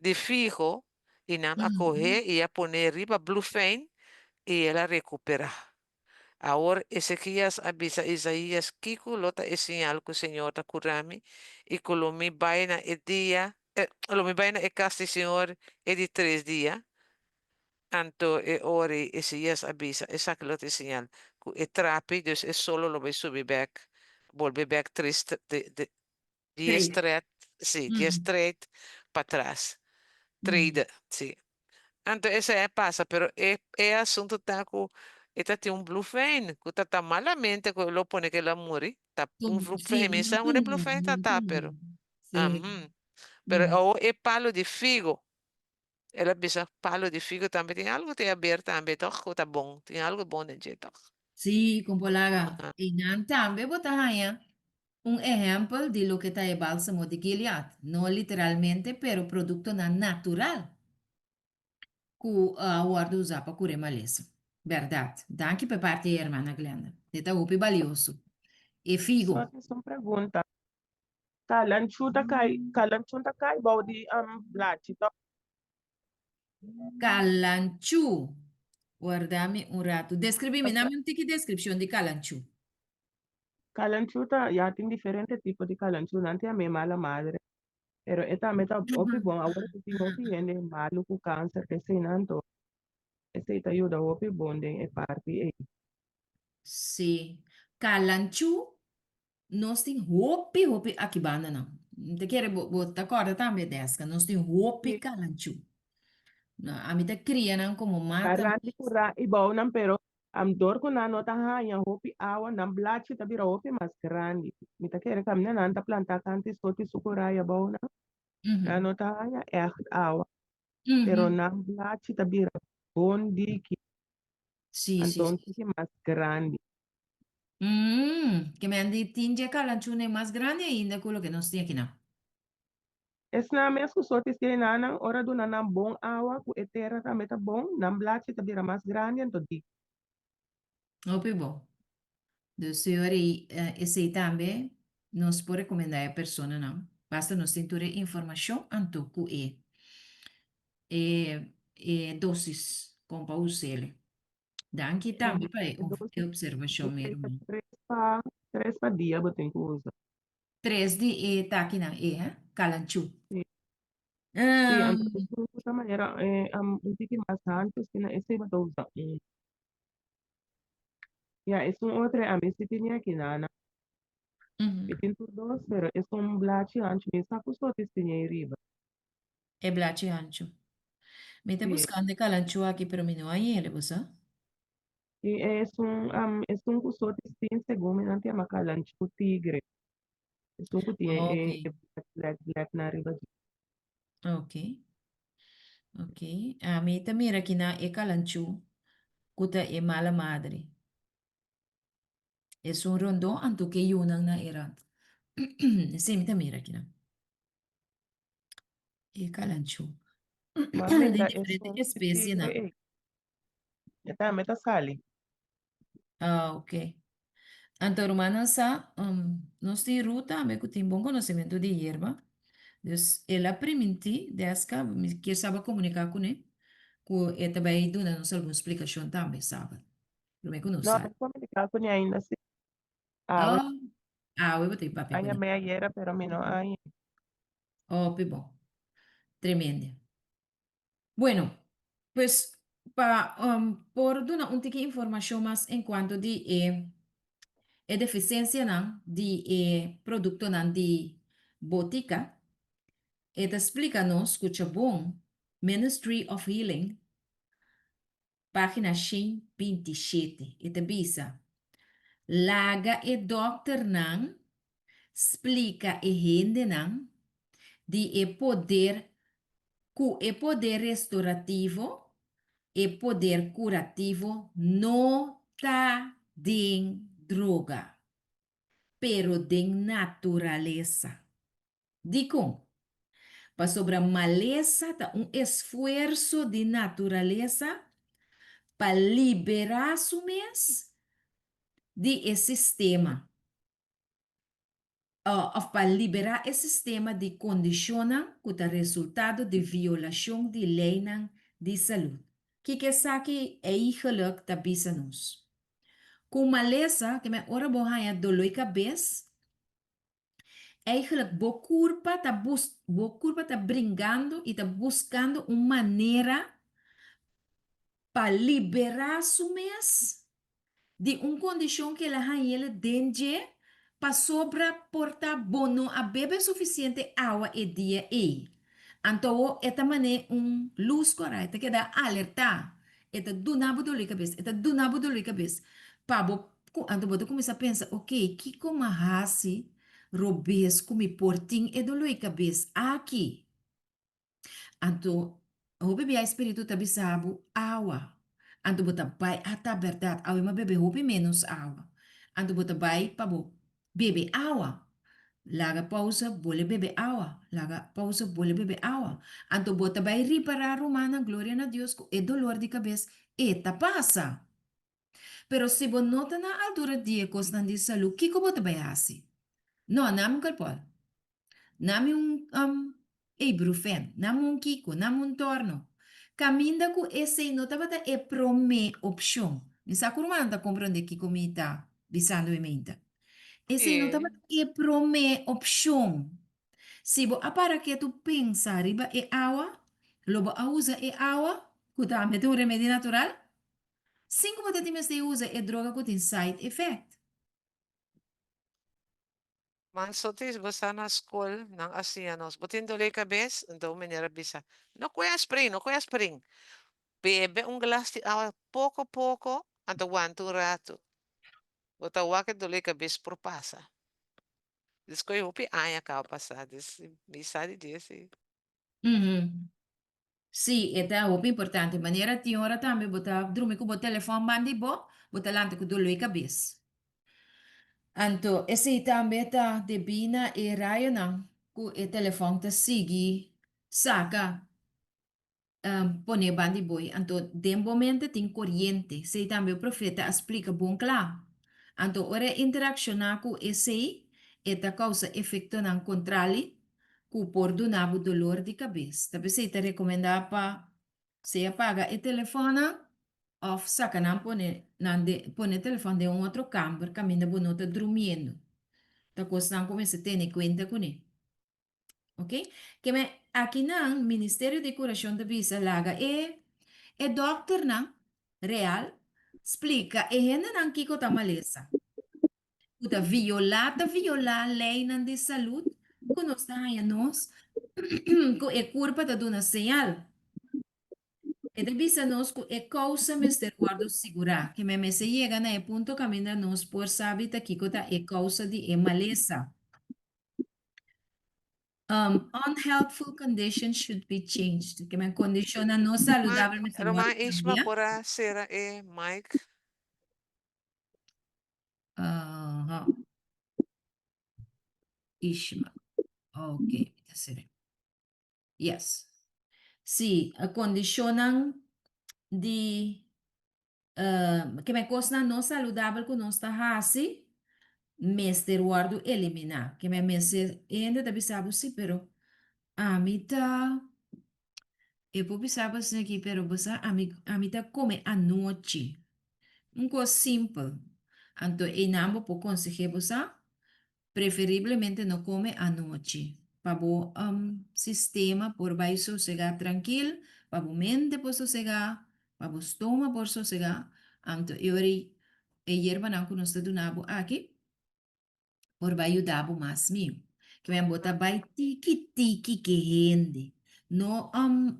di figo, i nan a kohe i a pone riba blufein, i el a rekuperá. Awor Ezekias a bisa Isaías, Kiko lo ta e siñal ku Señor ta kura mi i ku lo mi bai na e dia, lo mi bai na e kas di Señor e di tres dia? Anto e ora ei Ezeías a bisa, Esaki lo ta e siñal, ku e trapi, dus e solo lo bai subi bèk, bolbe bèk tres, dies tret, sí, dies tret patras, trede, sí. Anto esei a pasa, pero e e asunto ta ku e ta tin un blufein ku ta ta malamente ku lo pone ku el a muri. Ta un blufein, mi sa unda e blufein ta ta, pero Pero awo e palo di figo, el a bisa palo di figo tambe tin algu te haber tambe tòg ku ta bon, tin algu bon den dje tòg. Sí, kon por laga. Einan tambe bo ta haña un ehèmpel di loke ta e bálsamo di Gilead, no literalmente, pero produktonan natural ku a wòrdu usá pa kura e malesa. Bèrdat. Danki pa e parti ei, hermana Glenda. E ta hopi balioso. E figo. Só tin un pregunta. Kalanchú ta kai, kalanchú ta kai bou di blachi tòg? Kalanchú. Warda mi un ratu. Deskribí mi, dame un tiki deskripshon di kalanchú. Kalanchú ta, ya tin diferente tipo di kalanchú, nan tin amé mala madre, pero e tambe ta hopi bon, awor ku tin hopi hende malu ku kanser eseinan, anto esei ta yuda hopi bon den e parti ei. Sí, kalanchú Nos tin hopi hopi aki bandanan. Mi ta kere bo bo ta kòrda tambe Deska, nos tin hopi Sí. kalanchú. No, ami ta kria nan komo mata Garandi mes. kurá i bounan pero am dor ku nan no ta haña hopi awa nan blachi ta bira hopi mas grandi. Mi ta kere kaminda nan ta plantá kanti soti su kurá i abounan nan no ta haña ègt awa pero nan blachi ta bira bon diki Sí, sí, anto sí. un tiki mas grandi. Mm, ke men di tin dje kalanchune mas grandi ainda ku loke nos tin akinan. Esnan mes ku soti si enanan, ora duna nan bon awa ku e tera tambe ta bon, nan blachi ta bira mas grandi anto dik. Hopi bon. Dus señor ei esei tambe nos por rekomendá e personanan. Basta nos tin tur e informashon anto ku e e e dosis kon pa us'el. Danki tambe pa e e observashon, mi ruman. Tres pa, tres pa dia bo tin ku usa. Tres di e takinan e, hè? Kalanchú. Sí. Sí, anto esun ku ta manera un tiki mas hanchu asina, esei bo ta usa un. Ya, esun otro ami si tini aki nana. Mi tin tur dos, pero esun blachi hanchu mi sa ku soti siña ei riba. E blachi hanchu. Mi ta Sí. buskando e kalanchú aki, pero mi no a yele, bo sa. Sí, esun, esun ku soti sin segun mi nan ta yama kalanchú tigre. Esun ku tin e, Ok. e black, black, black na riba dje. Ok. Ok. Ami ta mira aki na e kalanchú ku ta e mala madre. Esun rondó anto ke yunan na e rand. Esei mi ta mira aki nan. E kalanchú. Ma Den mira diferente esun di espesienan. tigre ei. E tambe ta sali. Ah, ok. Anto rumannan sa, um, nos tin Ruth tambe ku tin bon konosementu di yerba. Dus el a primintí Deska, mi kier sa bo komuniká kuné, ku e ta bai duna nos algun splikashon tambe sabat. Promé ku nos No, sali. mi komuniká kuné ainda si. Awe. Oh, Awe bo ta papia A kuné. yam'é ayera pero mi no a hañ'é. Hopi bon. Tremende. Bueno, pues pa por duna un tiki informashon mas en kuanto di e e defisiensianan di e produktonan di botika, e ta splika nos, skucha bon, Ministry of Healing, Página 127, e ta bisa, Laga e dòkternan splika e hendenan di e poder ku e poder restorativo, e poder kurativo no ta den droga, pero den naturalesa. Dikon? Pasobra malesa ta un esfuerso di naturalesa pa liberá su mes di e sistema òf pa liberá e sistema di kondishonnan ku ta resultado di violashon di leinan di salud. Kiko esaki eigelik ta bisa nos? Ku malesa, ke men ora bo haña doloi kabes, Eigenlijk bo kurpa ta bus bo kurpa ta bringando i ta buskando un manera pa liberá su mes di un kondishon ku el a hañ'el den dje pasobra por ta bo no a bebe sufisiente awa e dia ei. Anto awor e ta man'é un lus kòrá, e ta keda alertá, e ta duna bo doló di kabes, e ta duna bo doló di kabes pa bo Ku anto bo ta kuminsá pensa, Oké, kiko m'a hasi robes ku mi por tin e doló i kabes aki? Anto, hopi bia e spiritu ta bisa bo, Awa. Anto bo ta bai, A ta bèrdat, awe m'a bebe hopi ménos awa. Anto bo ta bai pa bo bebe awa. Laga pousa, bole bebe awa. Laga pousa, bole bebe awa. Anto bo ta bai ripará, rumannan, gloria na Dios, ku e dolor di kabes e ta pasa. Pero si bo no ta na altura di e kosnan di salú, kiko bo ta bai hasi? No, nami un kalpòl. Nami un um, ibuprofen, nami un kiko, nami un tòrno. Kaminda ku esei no tabata e promé opshon. Mi sa ku rumannan ta komprondé kiko mi ta bisando e meinta. Esei no tabata e promé opshon. Si bo a para ketu pensa riba e awa, lo bo a usa e awa, ku tambe ta un remedi natural? Sin ku bo ta tin mester usa e droga ku tin side effect. Man sotis bo sa na skol nan a siña nos bo tin dolé kabes anto un meneer a bisa no kue asprin no kue asprin bebe un glas di awa poko poko anto wanta un ratu bo ta wak e dolé kabes por pasa despues hopi aña kaba pasa des mi sa di dje si. Sí, e ta hopi importante. Manera tin ora tambe bo ta drumi ku bo telefòn banda di bo, bo ta lanta ku doló e kabes. Anto esei tambe ta debí na e rayonan ku e telefòn ta sigui saka pone banda di bo. Anto den bo mente tin koriente. Esei tambe e profeta a splika bon kla. Anto ora e interakshoná ku esei, e ta kousa efektonan kontrali ku por duna bo dolor di kabes. Ta p'esei ta rekomendá pa sea paga e telefònnan òf saka nan pone nan den pone e telefòn den un otro kamber kaminda bo no ta drumiendo. Ta kosnan ku mester tene kuenta kuné. Oke? Ke men akinan Ministerio di Kurashon ta bisa laga e e dòkternan real splika e hendenan kiko ta malesa. ku ta violá ta violá leinan di salud ku nos ta haña nos ku e kurpa ta duna señal. E ta bisa nos ku e kousa mester wòrdu sigurá, ke men mester yega na e punto kaminda nos por sabi ta kiko ta e kousa di e malesa. Unhealthful conditions should be changed. Ke men kondishonnan no saludabel mester wòrdu Ruman Ishma kambia. por a sera e mic? Aha. Ishma. Ok, mi ta sere. Yes. Sí, e kondishonnan di uh, ke men kosnan no saludabel ku nos ta hasi mester wòrdu eliminá. Ke men mester, e hende ta bisa bo sí, pero ami ta E por bisa bo asina aki, pero bo sa ami ami ta come anochi. Un cos simpel. Anto einan bo por conseh'é bo sa. Preferiblemente no kome anochi, pa bo sistema por bai sosegá trankil, pa bo mente por sosegá, pa bo stoma por sosegá. Anto e ora ei e yerbanan ku nos ta duna bo aki por bai yuda bo mas miu. Ke men bo ta bai tiki tiki ke hende. No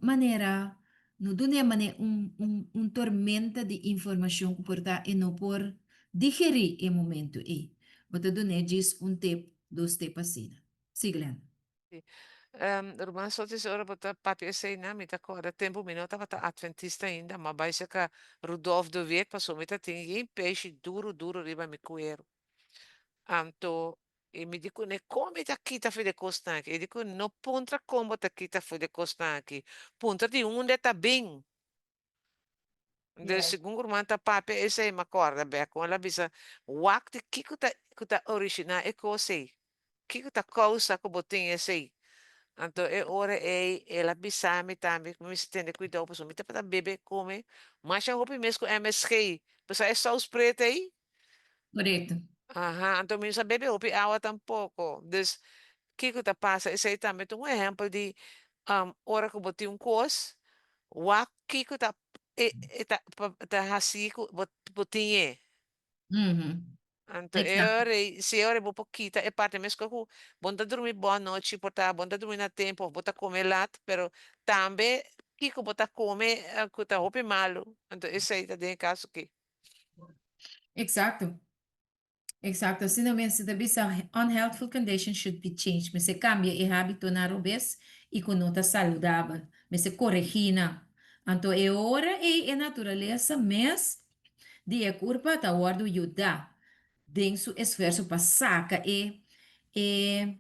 manera, no dun'é manera un un un tormenta di informashon ku por ta e no por digerí e momento ei. Bo ta dun'é djis un tep, dos tep asina. Sí, Glenda. Sí. Ruman Sotis, ora bo ta papia eseinan, mi ta kòrda tempu mi no tabata atventista ainda, m'a bai serka Rudolf de Wit pasobra mi ta tin yen peishi duru duru riba mi kueru. Anto e mi di kuné, kon mi ta kita for di e kosnan aki? E di ku, no puntra kon bo ta kita for di e kosnan aki, puntra di unda e ta bin. Dus segun ku ruman ta papia esei, mi a kòrda bèk kon el a bisa, wak di kiko ta ku ta orishiná e kos ei, kiko ta kousa ku bo tin esei. Anto e ora ei el a bisa mi tambe ku mi mester tene kuidou pasobra mi tabata bebe kome masha hopi mes ku MSG, pasobra e sous pretu ei. Korekto. Aha, anto mi no sa bebe hopi awa tampoko. Dus kiko ta pasa? Esei tambe ta un ehèmpel di ora ku bo tin un kos, wak kiko ta e e ta ta hasi ku bo bo tin e. Anto e ora ei, si e ora ei bo por kita e parti meskos ku bo no ta drumi bon anochi por ta bo no ta drumi na tempu òf bo ta kome lat, pero tambe kiko bo ta kome ku ta hopi malu. Anto esei ta den e kaso aki. Exacto. Exacto. Asina mes ta bisa unhealthful condition should be changed. Mester cambia e habitonan robes y cu no ta saludabel. Mester coregi nan. Anto e ora ey e naturalesa mes di e curpa ta wordo yuda den su esfuerzo pa saca e e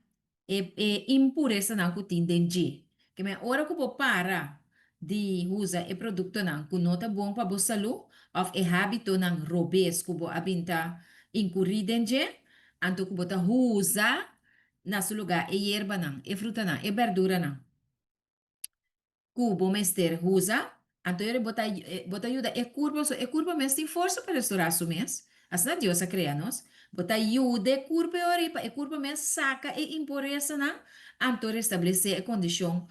E e impuresanan ku tin den dje. Ke men ora ku bo para di usa e produktonan ku no ta bon pa bo salú òf e hábitonan robes ku bo a bin ta inkurí den dje, anto ku bo ta usa na su lugá e yerbanan, e frutanan, e bèrduranan. Ku bo mester usa, anto yori bo ta bo ta yuda e kurpa, pasobra e kurpa mes tin forsa pa restorá su mes, asina Dios a krea nos, bo ta yuda e kurpa yori pa e kurpa mes saka e impuresanan, anto restablesé e kondishon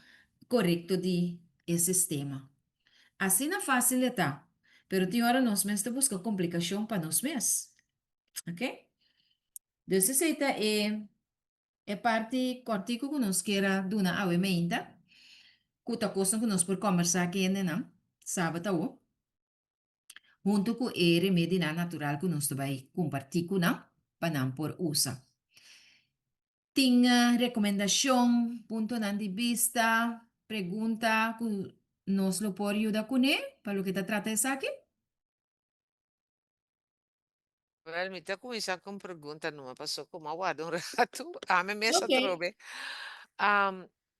korekto di e sistema. Asina fásil e ta, pero tin ora nos mes ta buska komplikashon pa nos mes. Oke? Dus esei ta e. E parti kòrtiku ku nos kier a duna awe meinta, ku ta kosnan ku nos por kòmbersá ku hendenan sabat awo, huntu ku e remedinan natural ku nos ta bai kompartí ku nan pa nan por usa. Tin rekomendashon, puntonan di bista, pregunta ku nos lo por yuda kuné pa loke ta trata esaki? Wel, mi ta cuminsa cu un pregunta numa, paso como a warda un rato, ami mes atrobe.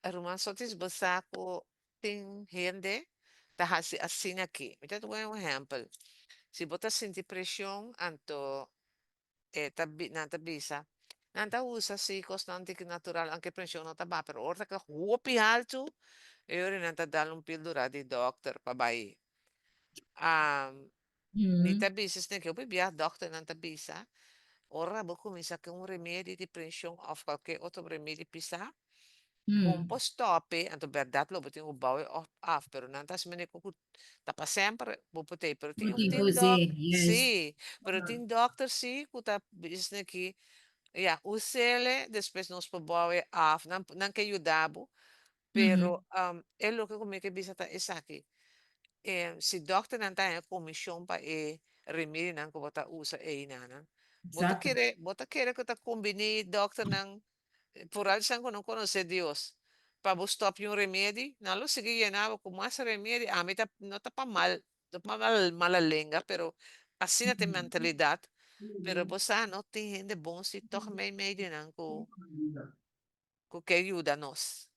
Ruman Sotis, bo sa cu tin hende ta haci asina aki. Mi ta duna un ehempel. Si bo ta sinti presion, anto e ta nan ta bisa, nan ta usa si cosnan di natural, aunke presion no ta baha, pero ora ta keda hopi haltu, e ora nan ta dal un pildura di dokter pa bai. Mi ta bisa esnan ke hopi bia dòkternan ta bisa, ora bo kuminsá ku un remedi di prenshon òf kualke otro remedi pisá, bo no por stòp e, anto bèrdat lo bo tin ku bou e òf af, pero nan ta hasi manera ku ta pa semper bo por tei, pero tin tin dòk, sí, pero tin dòkter sí ku ta bisa esnan ki, ya, us'e despues nos por bou e af, nan nan ke yuda bo, Pero e loke ku mi ke bisa ta esaki, si dòkternan ta haña komishon pa e remedinan ku bo ta usa einanan, bo ta kere bo ta kere ku ta kumbiní dòkternan, foral esnan ku no konosé Dios, pa bo stòp di un remedi? Nan lo sigui yena bo ku mas remedi. Ami ta no ta pa mal, no pa mala lenga, pero asina ta e mentalidat. Pero bo sa no tin hende bon si tòg meimei di nan ku. Ku ke yuda nos.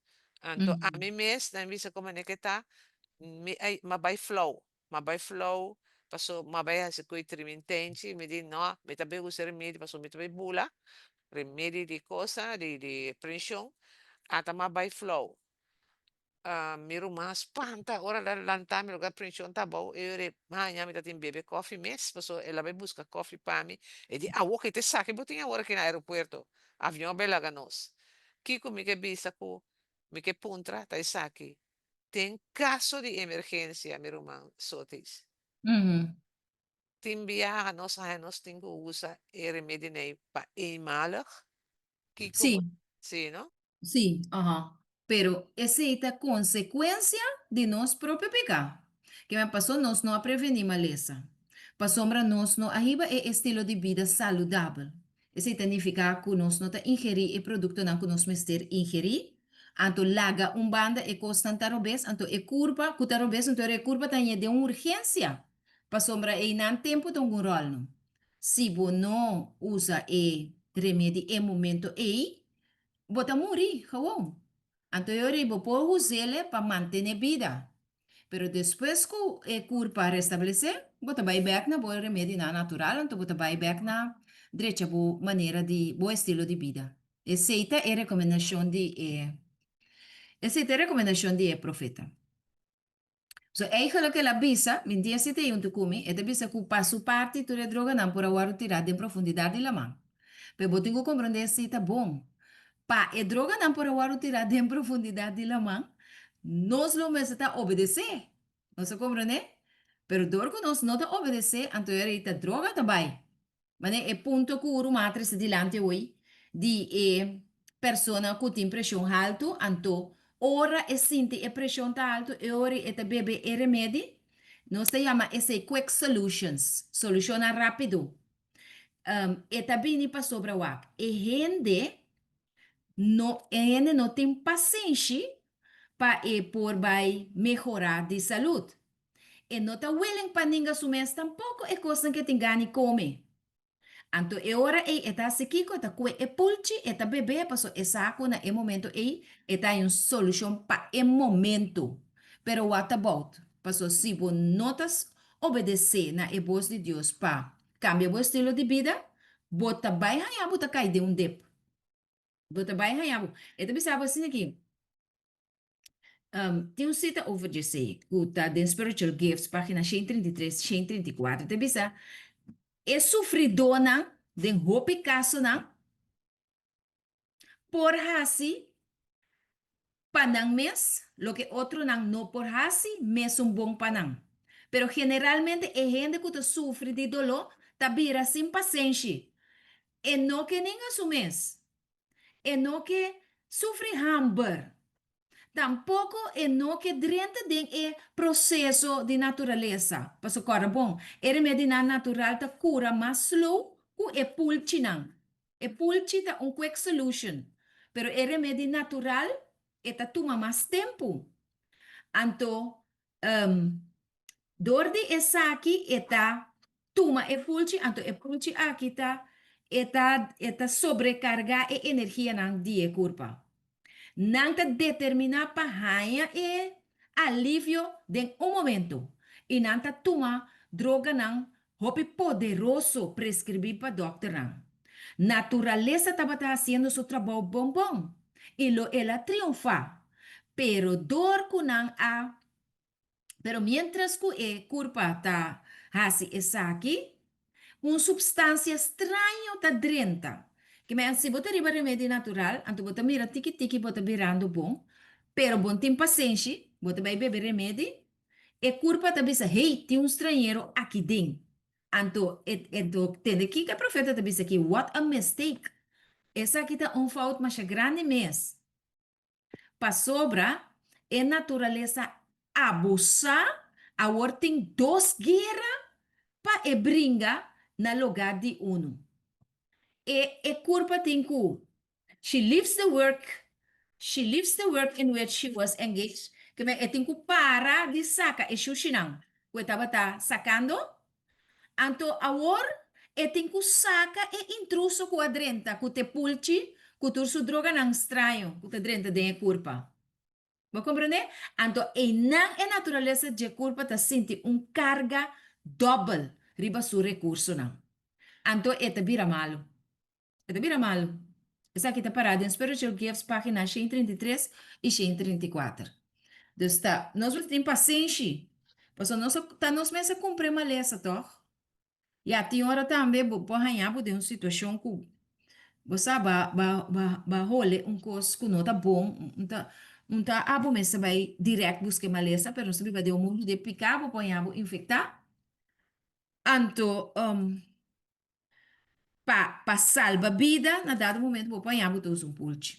Anto ami mes nan bisa ku manera ke ta, mi a m'a bai flou, m'a bai flou paso m'a bai hasi ku e trimintenchi, mi di no, mi ta bai usa remedi paso mi ta bai bula, remedi di cosa, di di prenshon, ata m'a bai flou. Mi ruman spanta ora el a lanta mi loke prenshon ta abou e ora e haña mi ta tin bebe kofi mes pasobra el a bai buska kofi pa mi e di awo ke ta esaki bo tin awor aki na aeropuerto avion a bai laga nos kiko mi ke bisa ku mi ke puntra ta esaki den kaso di emergensia mi ruman Sotis tin biaha nos haña nos tin ku usa e remedinei pa eenmalig kiko Sí. bo sí no. Sí, aha. Pero esei ta konsekuensia di nos propio piká. Kimen pasó nos no a prevení malesa. Pasobra nos no a hiba e estilo di bida saludabel. Esei ta nifiká ku nos no ta ingerí e produktonan ku nos mester ingerí, anto laga un banda e kosnan ta robes, anto e kurpa ku ta robes, anto e kurpa ta haña den un urgensia. Pasobra einan tempu ta un ròl no. Si bo no usa e remedi e momento ei, Bo ta muri, gewoon. Anto e ora ei bo por us'el pa mantené bida. Pero despues ku e kurpa restablesé, bo ta bai bèk na bo remedinan natural, anto bo ta bai bèk na drecha bo manera di, bo estilo di bida. Esei ta e rekomendashon di e, esei ta e rekomendashon di e profeta. So eigenlijk el a bisa, mi dia si ta junto cu mi, e ta bisa cu pa su parti tur e droganan por a wordo tira den profundidad di laman. Pero bo tin cu comprende si ta bon. Pa e droganan por a wordo tira den profundidad di laman, nos lo mester ta obedece. Nos a comprende? Pero dor cu nos no ta obedece, anto e rei ta droga ta bay. Mane e punto ku ruman a trese dilanti awoi di e persona ku tin preshon haltu, anto ora e sinti e preshon ta haltu e ora e ta bebe e remedi, nos ta yama esei quick solutions, solushonnan rápido. E ta bini pasobra wak e hende no e hende no tin pasenshi pa e por bai mehorá di salud. E no ta willing pa ninga su mes tampoco e cosnan ke tin gani come. Anto e ora ei e ta haci kico? E ta cue e pulchi, e ta bebe paso e sa cu na e momento ei e ta hay un solucion pa e momento. Pero what about? Paso si bo no ta obedece na e bos di Dios pa cambia bo estilo di bida, bo ta bay haya bo ta cay den un dip. Bo ta bay haya bo. E ta bisa bo asina aki. Tin un sita over djesei ku ta den Spiritual Gifts, página 133, 134, ta bisa, E sufridónan den hopi kasonan por hasi pa nan mes loke otronan no por hasi mesun bon pa nan. Pero generalmente e hende ku ta sufri di doló ta bira sin pasenshi. E no ke ninga su mes. E no ke sufri hamber. Tampoko e no ke drenta den e proseso di naturalesa. Pasobra kòrda bon, e remedinan natural ta kura mas slow ku e pulchinan. E pulchi ta un quick solution, pero e remedi natural e ta tuma mas tempu. Anto, Dor di esaki e ta tuma e fulchi, anto e fulchi aki ta e ta e ta sobrekargá e energianan di e kurpa. Nan ta determiná pa haña e alivio den un momento i nan ta tuma droganan hopi poderoso preskribí pa dòkternan. Naturalesa tabata hasiendo su trabou bon bon i lo el a triunfá, pero dor ku nan a Pero miéntras ku e kurpa ta hasi esaki, un supstansia straño ta drenta. Kimen, si bo ta riba remedi natural, anto bo ta mira tiki tiki bo ta birando bon, pero bo no tin pasenshi, bo ta bai bebe remedi, e kurpa ta bisa, hey, tin un strañero aki den. Anto, e, anto tende kiko e profeta ta bisa aki, what a mistake! Esaki ta un fout masha grandi mes. Pasobra e naturalesa abusá awor tin dos guera pa e bringa na lugá di unu. E e kurpa tin ku She leaves the work She leaves the work in which she was engaged Ke men e tin ku para di saka e shushinan ku e tabata sakando Anto awor e tin ku saka e intruso ku a drenta ku te pulchi ku tur su droganan straño ku ta drenta den e kurpa. Bo komprendé? Anto einan e naturalesa dje kurpa ta sinti un karga dòbel riba su rekursonan. Anto e ta bira malu. E ta bira malu. Esaki ta pará den Spiritual Gifts página 133 i 134. Dus ta, nos mester tin pasenshi. Pasobra nos a, ta nos mes a kumpra e malesa, tòg? Ya, tin ora tambe bo por haña bo den un situashon ku bo sa ba ba ba ba hole un kos ku no ta bon, un ta un ta abo mester bai dirèkt buska e malesa, pero nos ta biba den un mundu de piká, bo por haña bo infektá. Anto pa pa salba bida na dado momento bo por haña bo ta usa un pulchi.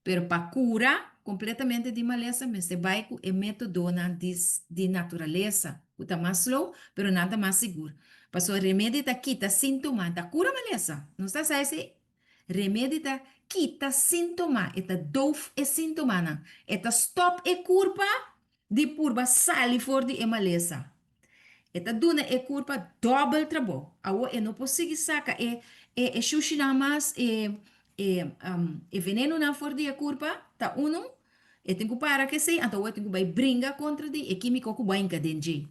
Pero pa kura kompletamente di malesa mester bai ku e metodonan di di naturalesa ku ta mas slow pero nan ta mas sigur. Pasobra remedi ta kita sintoma, ta kura malesa. Nos ta sa esei? Remedi ta kita sintoma, e ta doof e sintomanan. E ta stòp e kurpa di purba sali for di e malesa. E ta duna e kurpa dòbel trabou. Awor e no por sigui saka e e e shushinan mas, e e e venenonan for di e kurpa, ta unu, e tin ku para ku esei, anto awor e tin ku bai bringa kontra di e kímiko ku bo a hinka den dje.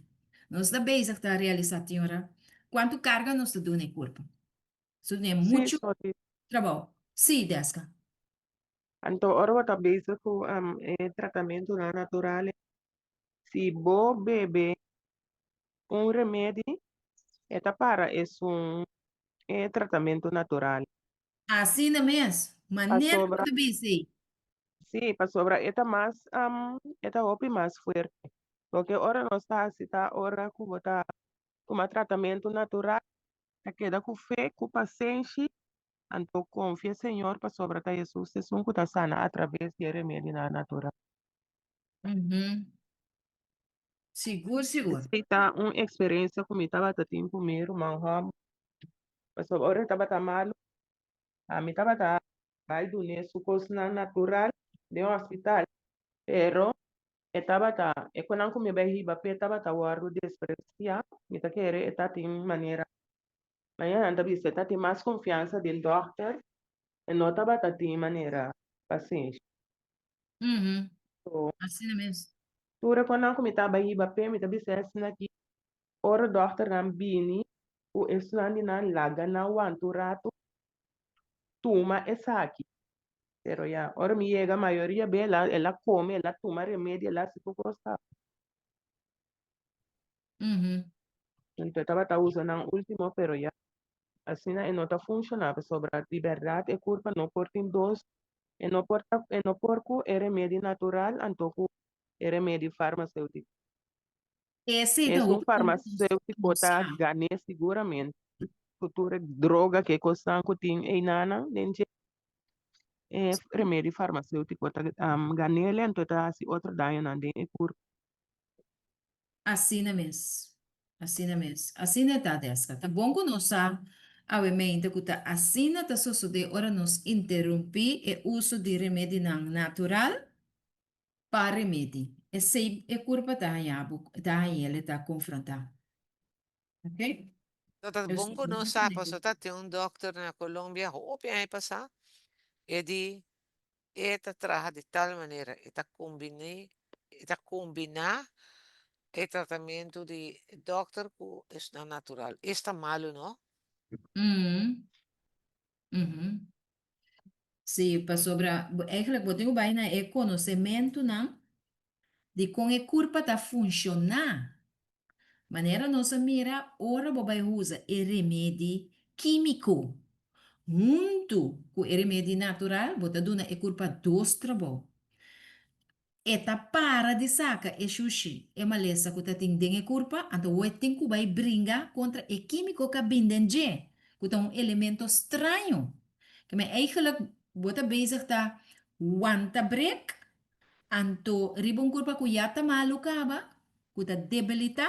Nos ta bezig ta realisá tin ora kuantu karga nos ta duna e kurpa. Su tin Sí, muchu sorry. trabou. Sí, Deska. Anto ora bo ta bezig ku e tratamentunan natural, si bo bebe un remedi, e ta para esun e tratamentu natural. Asina mes, manera ku Pasobra, ta bisa ei. sí, pasobra e ta mas, e ta hopi mas fuerte. Loke ora nos ta hasi ta ora ku bo ta tuma tratamentu natural, ta keda ku fe, ku pasenshi, anto konfia Señor pasobra ta Hesus esun ku ta sana atraves di e remedinan natural. Sigur, sigur. Esei ta un eksperensia ku mi tabata tin ku mi ruman hòmber. Pasobra ora e tabata malu, ami tabata bai dun'é su kosnan natural den hospital, pero e tabata, e konan ku mi bai hiba p'e tabata wòrdu despresiá. Mi ta kere e ta tin manera, mañana nan ta bisa e ta tin mas konfiansa den dòkter, e no tabata tin manera pasenshi. So, Asina mes. Tur e konan ku mi ta bai hiba p'e, mi ta bisa esnan aki, ora dòkternan bini ku esnan di nan laga nan wanta un ratu, tuma esaki. Pero ya, ora mi yega mayoria be el a el a kome, el a tuma remedi, el a hasi tur kos kaba. Anto e tabata usa nan ultimo, pero ya, asina e no ta funshoná pasobra di bèrdat e kurpa no por tin dos E no por ta, e no por ku e remedi natural anto ku e remedi farmaseutiko. Esei ta Esun hopi bon ku nos farmaseutiko nos ta sa. gané siguramente ku tur e droga ku e kosnan ku tin einanan den dje. E remedi farmaseutiko ta ganele anto e ta hasi otro dañonan den e kurpo. Asina mes. Asina mes. Asina e ta, Deska. Ta bon ku nos sa awe mente ku ta asina ta sosodé ora nos interumpí e uso di remedinan natural pa remedi. Esei e kurpa ta haña bo, ta hañ'el e ta konfrontá. Ok? No ta Dus bon ku nos sa, pasobra ta tin un dòkter na Colombia hopi aña pasá, e di E ta traha di tal manera, e ta kombiné, e ta kombiná e tratamentu di dòkter ku esnan natural. Esta malu, no? Mm. Mhm. Sí, pasobra bo eigenlijk bo tin ku bai na e konosementunan di kon e kurpa ta funshoná. Manera nos a mira ora bo bai usa e remedi kímiko huntu ku e remedi natural, bo ta duna e kurpa dos trabou. E ta para di saka e shushi, e malesa ku ta tin den e kurpa, anto bo e tin ku bai bringa kontra e kímiko ku a bin den dje, ku ta un elemento straño. Keme eigenlijk bo ta bezig ta wanta brek Anto riba un kurpa ku ya ta malu kaba, ku ta debilitá,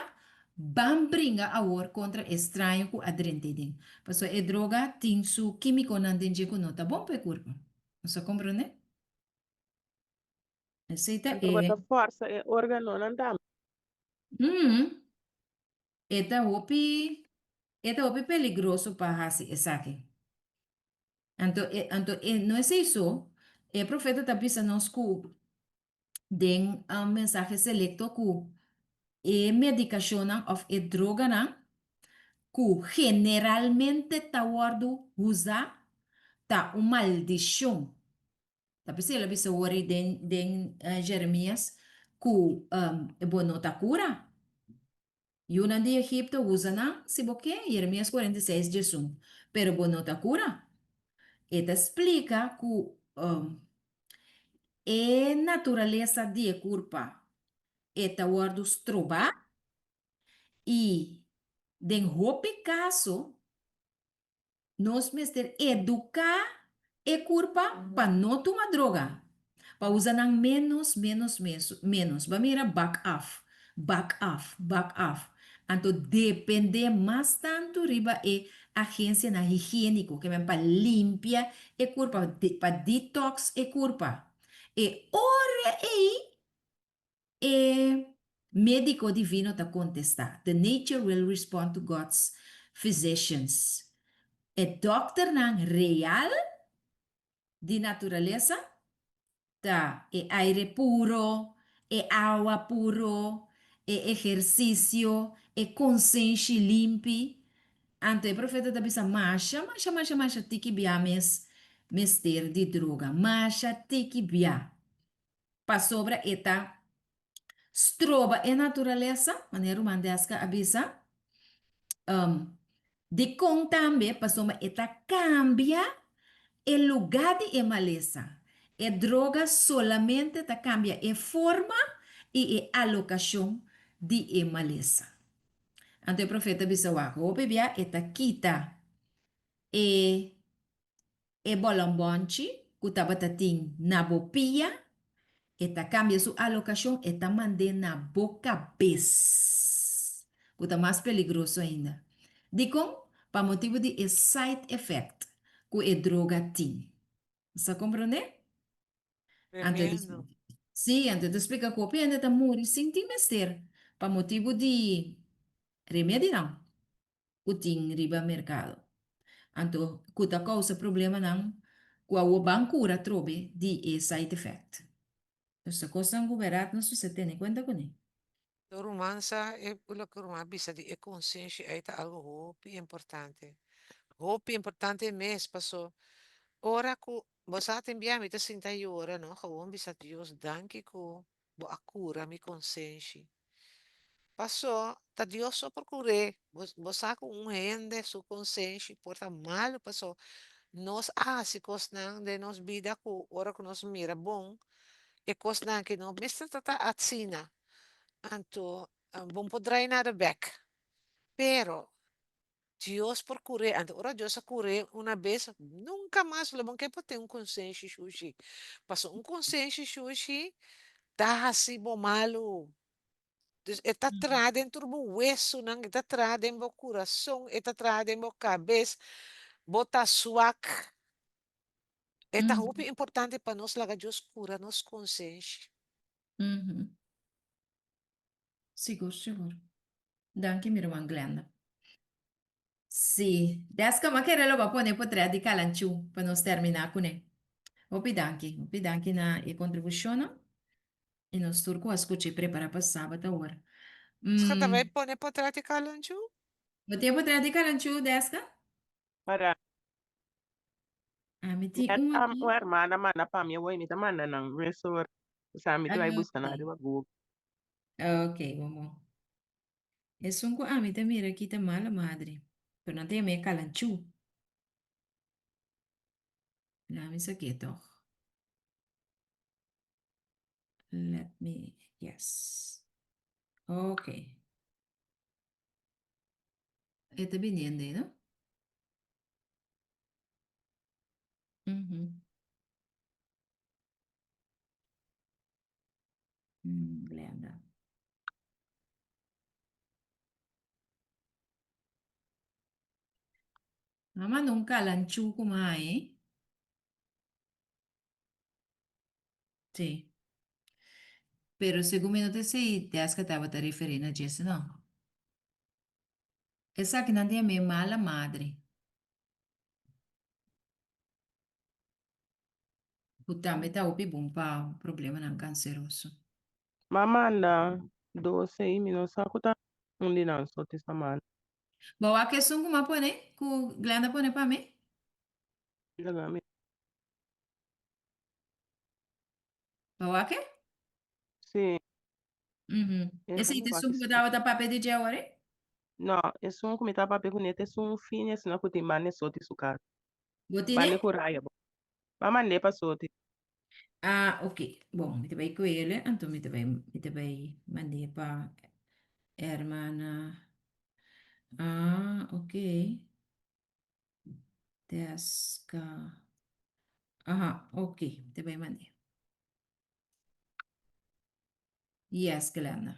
ban bringa awor kontra e straño ku a drenta ei den. Pasobra e droga tin su kímikonan den dje ku no ta bon pa e kurpa. Nos a komprondé? Esei ta Anto bo e. ta fòrsa e órganonan tambe. E ta hopi, e ta hopi peligroso pa hasi esaki. Anto e, anto e, no esei so, e profeta ta bisa nos ku den un mensahe selecto ku e medikashonnan òf e droganan ku generalmente ta wòrdu usá ta un maldishon. Ta p'esei el a bisa wòri den den Jeremias. ku bo no ta kura. Yunan di Egipto usa nan, si bo ke, Jeremias 46, 11, pero bo no ta kura. E ta splika ku e naturalesa di e kurpa e ta wòrdu strobá i den hopi kaso Nos mester eduká e kurpa pa no tuma droga, pa usa nan ménos, ménos, ménos. Bo a mira bak af, bak af, bak af. Anto dependé mas tantu riba e agensianan higiéniko ke men pa limpia e kurpa, pa detox e kurpa. E ora ei E médiko divino ta kontestá, The nature will respond to God's physicians. E dòkternan real di naturalesa ta e aire puro, e awa puro, e ehersisio, e konsenshi limpi. Anto e profeta ta bisa, Masha, masha, masha, masha tiki bia mes mester di droga. Masha tiki bia. Pasobra e ta stroba e naturalesa, manera ruman Deska a bisa. Dikon tambe? Pasobra e ta kambia e lugá di e malesa. E droga solamente ta kambia e forma i e alokashon di e malesa. Anto e profeta a bisa wak, hopi bia e ta kita e E bolonbonchi ku tabata tin na bo pia, e ta kambia su alokashon, e ta mand'é na bo kabes, ku ta mas peligroso ainda. Dikon? Pa motibu di e side effect ku e droga tin. Bo sa komprondé? Anto e ta Tremendo. Sí, anto e ta splika ku hopi hende ta muri sin tin mester pa motibu di remedinan. ku tin riba merkado. Anto ku ta kousa problemanan ku awor ban kura atrobe di e side effect. Dus ta kosnan ku bèrdat nos mester tene kuenta kuné. E ruman sa e loke ruman a bisa di e konsenshi ei ta algu hopi importante. Hopi importante mes paso ora ku bo sa tin bia mi ta sinta yora no gewoon bisa Dios danki ku bo a kura mi konsenshi. Paso, ta Dios so por cur'é. Bo, bo sa cu un hende su consenshi por ta malu, paso nos a haci cosnan den nos bida cu ora cu nos mira bon, e cosnan aki no mester ta ta asina. Anto, bo no por draai nada bek. Pero, Dios por cur'é. Anto ora Dios a cur'é una bes, nunca mas lo bo ke por tin un consenshi shushi. Paso un consenshi shushi ta haci bo malu. Dus e ta traha den tur bo wesunan, e ta traha den bo curason, e ta traha den bo cabes. Bo ta swak. E ta hopi importante pa nos laga Dios cura nos consenshi. Sigur, sigur. Danki mi ruman Glenda. Sí, Deska, m'a kere lo bo a pone potret di Kalanchú pa nos terminá kuné. Hopi danki, hopi danki na e kontribushonnan i nos tur ku a skucha i prepará pa sabat awor. Deska ta bai pone potret di Kalanchú? Bo tin e potret di Kalanchú, Deska? Para. Ami tin Net un am aki. un hermana manda pa mi awor i mi ta manda nan resor. Osea mi ta bai buska nan riba Google. Ok, bon bon. Esun ku ami ta mira aki ta mala madre, pero nan ta yam'é kalanchú. Lami sak'é tòg. Let me, yes. Ok. E ta biniendo ei, no? Mhm. Glenda. M'a manda un kalanchú ku mai. Sí. Pero segun mi no ta esei Deska tabata referí na djese no. Esakinan ta yam'é mala madre. Ku tambe ta hopi bon pa problemanan kanseroso. M'a manda dos ei, mi no sa ku ta un di nan so ta manda. Bo wak esun ku m'a pone, ku Glenda pone pa mi? Laga mi. Bo wak e? Sí. Mhm. Esei Esei mi ta wak esun ku bo esei. tabata papia di dje awor, eh? No, esun ku mi ta papia kuné ta esun fini asina ku tin banda e soti su kas. Bo Banda tine? ku raya bo. Ba mand'é pa soti. Ah, ok. Bon, mi ta bai kuele, anto mi ta bai, mi ta bai mand'é pa hermana. Ah, ok. Deska. Aha, ok. Mi ta bai mand'é. Yes, Glenda.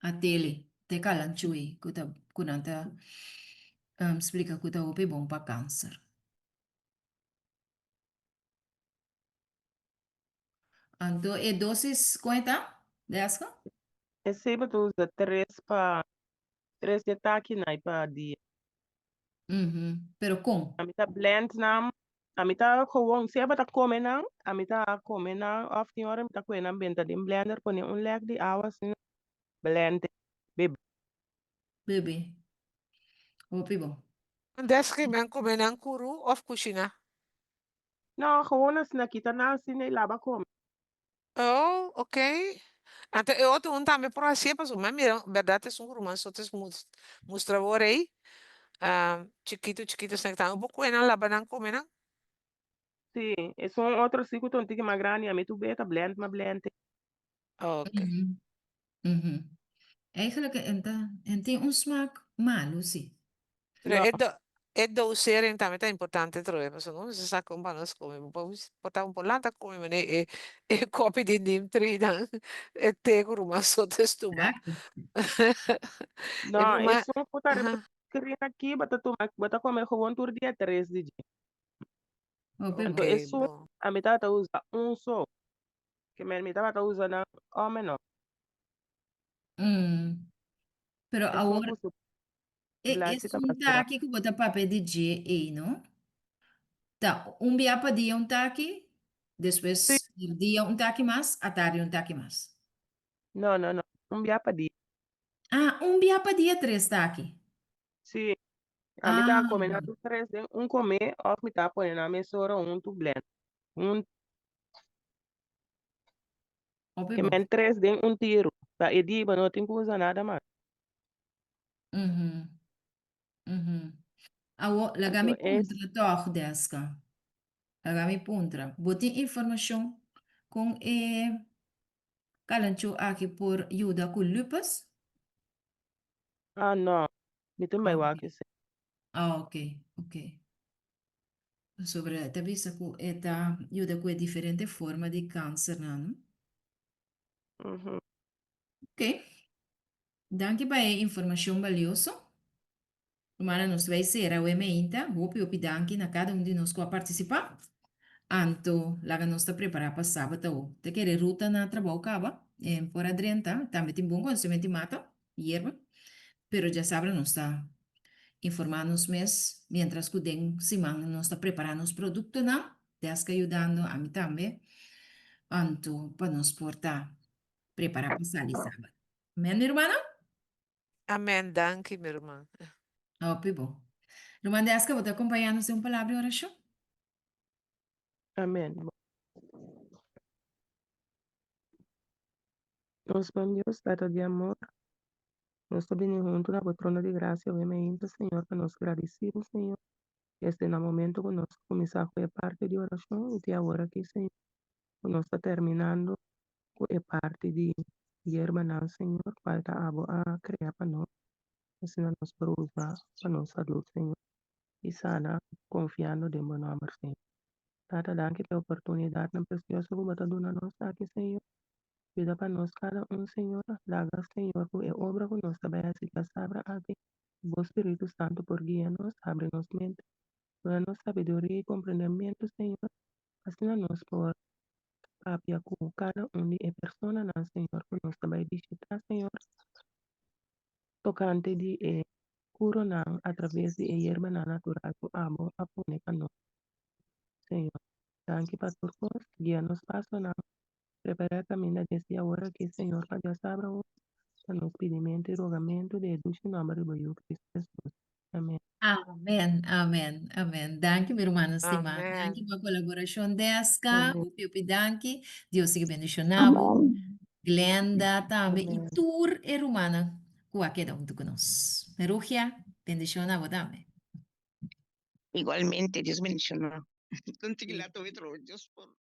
A tele, te kalanchui ku ta ku nan ta splika ku ta hopi bon pa kanser. Anto e dosis kon e ta, Deska? Esei bo ta usa tres pa tres di e taki nai pa dia. Pero kon? Ami ta blend nan, ami ta gewoon, sea bo ta come nan, ami ta come nan of tin ora mi ta coge nan benta den blender pone un lek di awa asina blend e bebe. Bebe. Hopi bon. Des ki men come nan kuru of kushina? No, gewoon asina kita nan asina y laba come. Oh, ok. Anto e otro un tambe por hacié pasobra mi a mira berdad esun ruman so ta mustra awor ei. Ah, chiquito chiquito esnan ta un poco nan laba nan come nan. Sí, esun otro sí cu ta un tiki mas grandi, ami tu beta blend ma blend. Ok. Eigenlijk en ta en tin un smaak malu sí. Pero No. e do e dosering tambe ta importante trobe pasobra no mester sa kon pa nos come bo por por ta un por lanta come mane e e kopi di neem tree nan e te ku ruman so ta stuma. Exacto. E No, ruman esun ku ta riba aha. screen aki bo ta tuma bo ta come gewoon tur dia tres di dje. Hopi Anto bon. Ok, esun bon. ami tabata usa un so. Ke men mi tabata usa nan ome no. Pero Esun awor ku su E blachi ta esun mas grandi. taki ku bo ta papia di dje ei, no? Ta un bia pa dia un taki, despues Sí. dia un taki mas, atardi un taki mas. No, no, no. Un bia pa dia. Ah, un bia pa dia tres taki. Sí. Ami ta Ah, come nan tur tres den un come of mi ta pone nan mesora huntu blend. Un hopi Ke bon. men tres den un tiru. Pa e dia bo no tin ku usa nada mas. Mhm. Mhm. Awo, laga Anto mi es. puntra tòg, Deska. Laga mi puntra. Bo tin informashon kon e kalanchó aki por yuda ku lupus? Ah, no. Mi tin bai Ok. wak esei. Ah, ok, ok. Pasobra ta bisa ku e ta yuda ku e diferente forma di kansernan, no? Mhm. Ok. Danki pa e informashon balioso. Rumannan nos bai sera awe meinta. Hopi hopi danki na kada un di nos ku a partisipá. Anto laga nos ta prepará pa sabat awo. Ta kere ruta na trabou kaba e por a drenta. Tambe tin bon konosementu di mata, yerba. Pero djasabra nos ta informá nos mes mientras ku den siman nos ta prepará nos produktonan. Deska yudando, ami tambe. Anto pa nos por ta prepará pa sali sabat. Amen, mi rumannan? Amen, danki mi ruman. Hopi bon. Ruman Deska, bo ta acompañá nos den un palabra di orashon? Amen. Nos bon Dios, Tata di amor, nos ta bini huntu na bo trono di gracia hoy mainta, Señor, pa nos gradisí bo, Señor, desde na momento ku nos a kuminsá ku e parti di orashon i te awor aki, Señor, ku nos ta terminando ku e parti di yerbanan, Señor, kual ta abo a krea pa nos, asina nos por usa pa nos salud, Señor, i sana konfiando den bo nòmber, Señor. Tata, danki pa e oportunidatnan presioso ku bo ta duna nos aki, Señor. Yuda pa nos kada un, Señor. Laga, Señor, ku e obra ku nos ta bai hasi djasabra aki, bo Spiritu Santu por guia nos, habri nos mente, duna nos sabiduria i komprendementu, Señor, asina nos por papia ku kada un di e personanan, Señor, ku nos ta bai bishitá, Señor, tokante di e kuronan atraves di e yerbanan natural ku abo a pone pa nos, Señor. Danki pa tur kos. Guia nos pasonan. Prepará e kaminda desde awor aki, Señor, pa djasabra hopi, pa nos pidimentu i rogamentu den e dushi nòmber di bo Yu, Kristu Hesus. Amèn. Amen, amen, amen. Danki, mi rumannan stimá. Danki Amen. pa kolaborashon, Deska. Amen. Hopi, hopi danki. Dios sigui bendishoná bo. Amen. Glenda tambe i Amen. tur e rumannan ku a keda huntu ku nos. Merugia, bendishoná bo tambe. Igualmente, Dios bendiciona. Contigo la tuve otro, Dios por.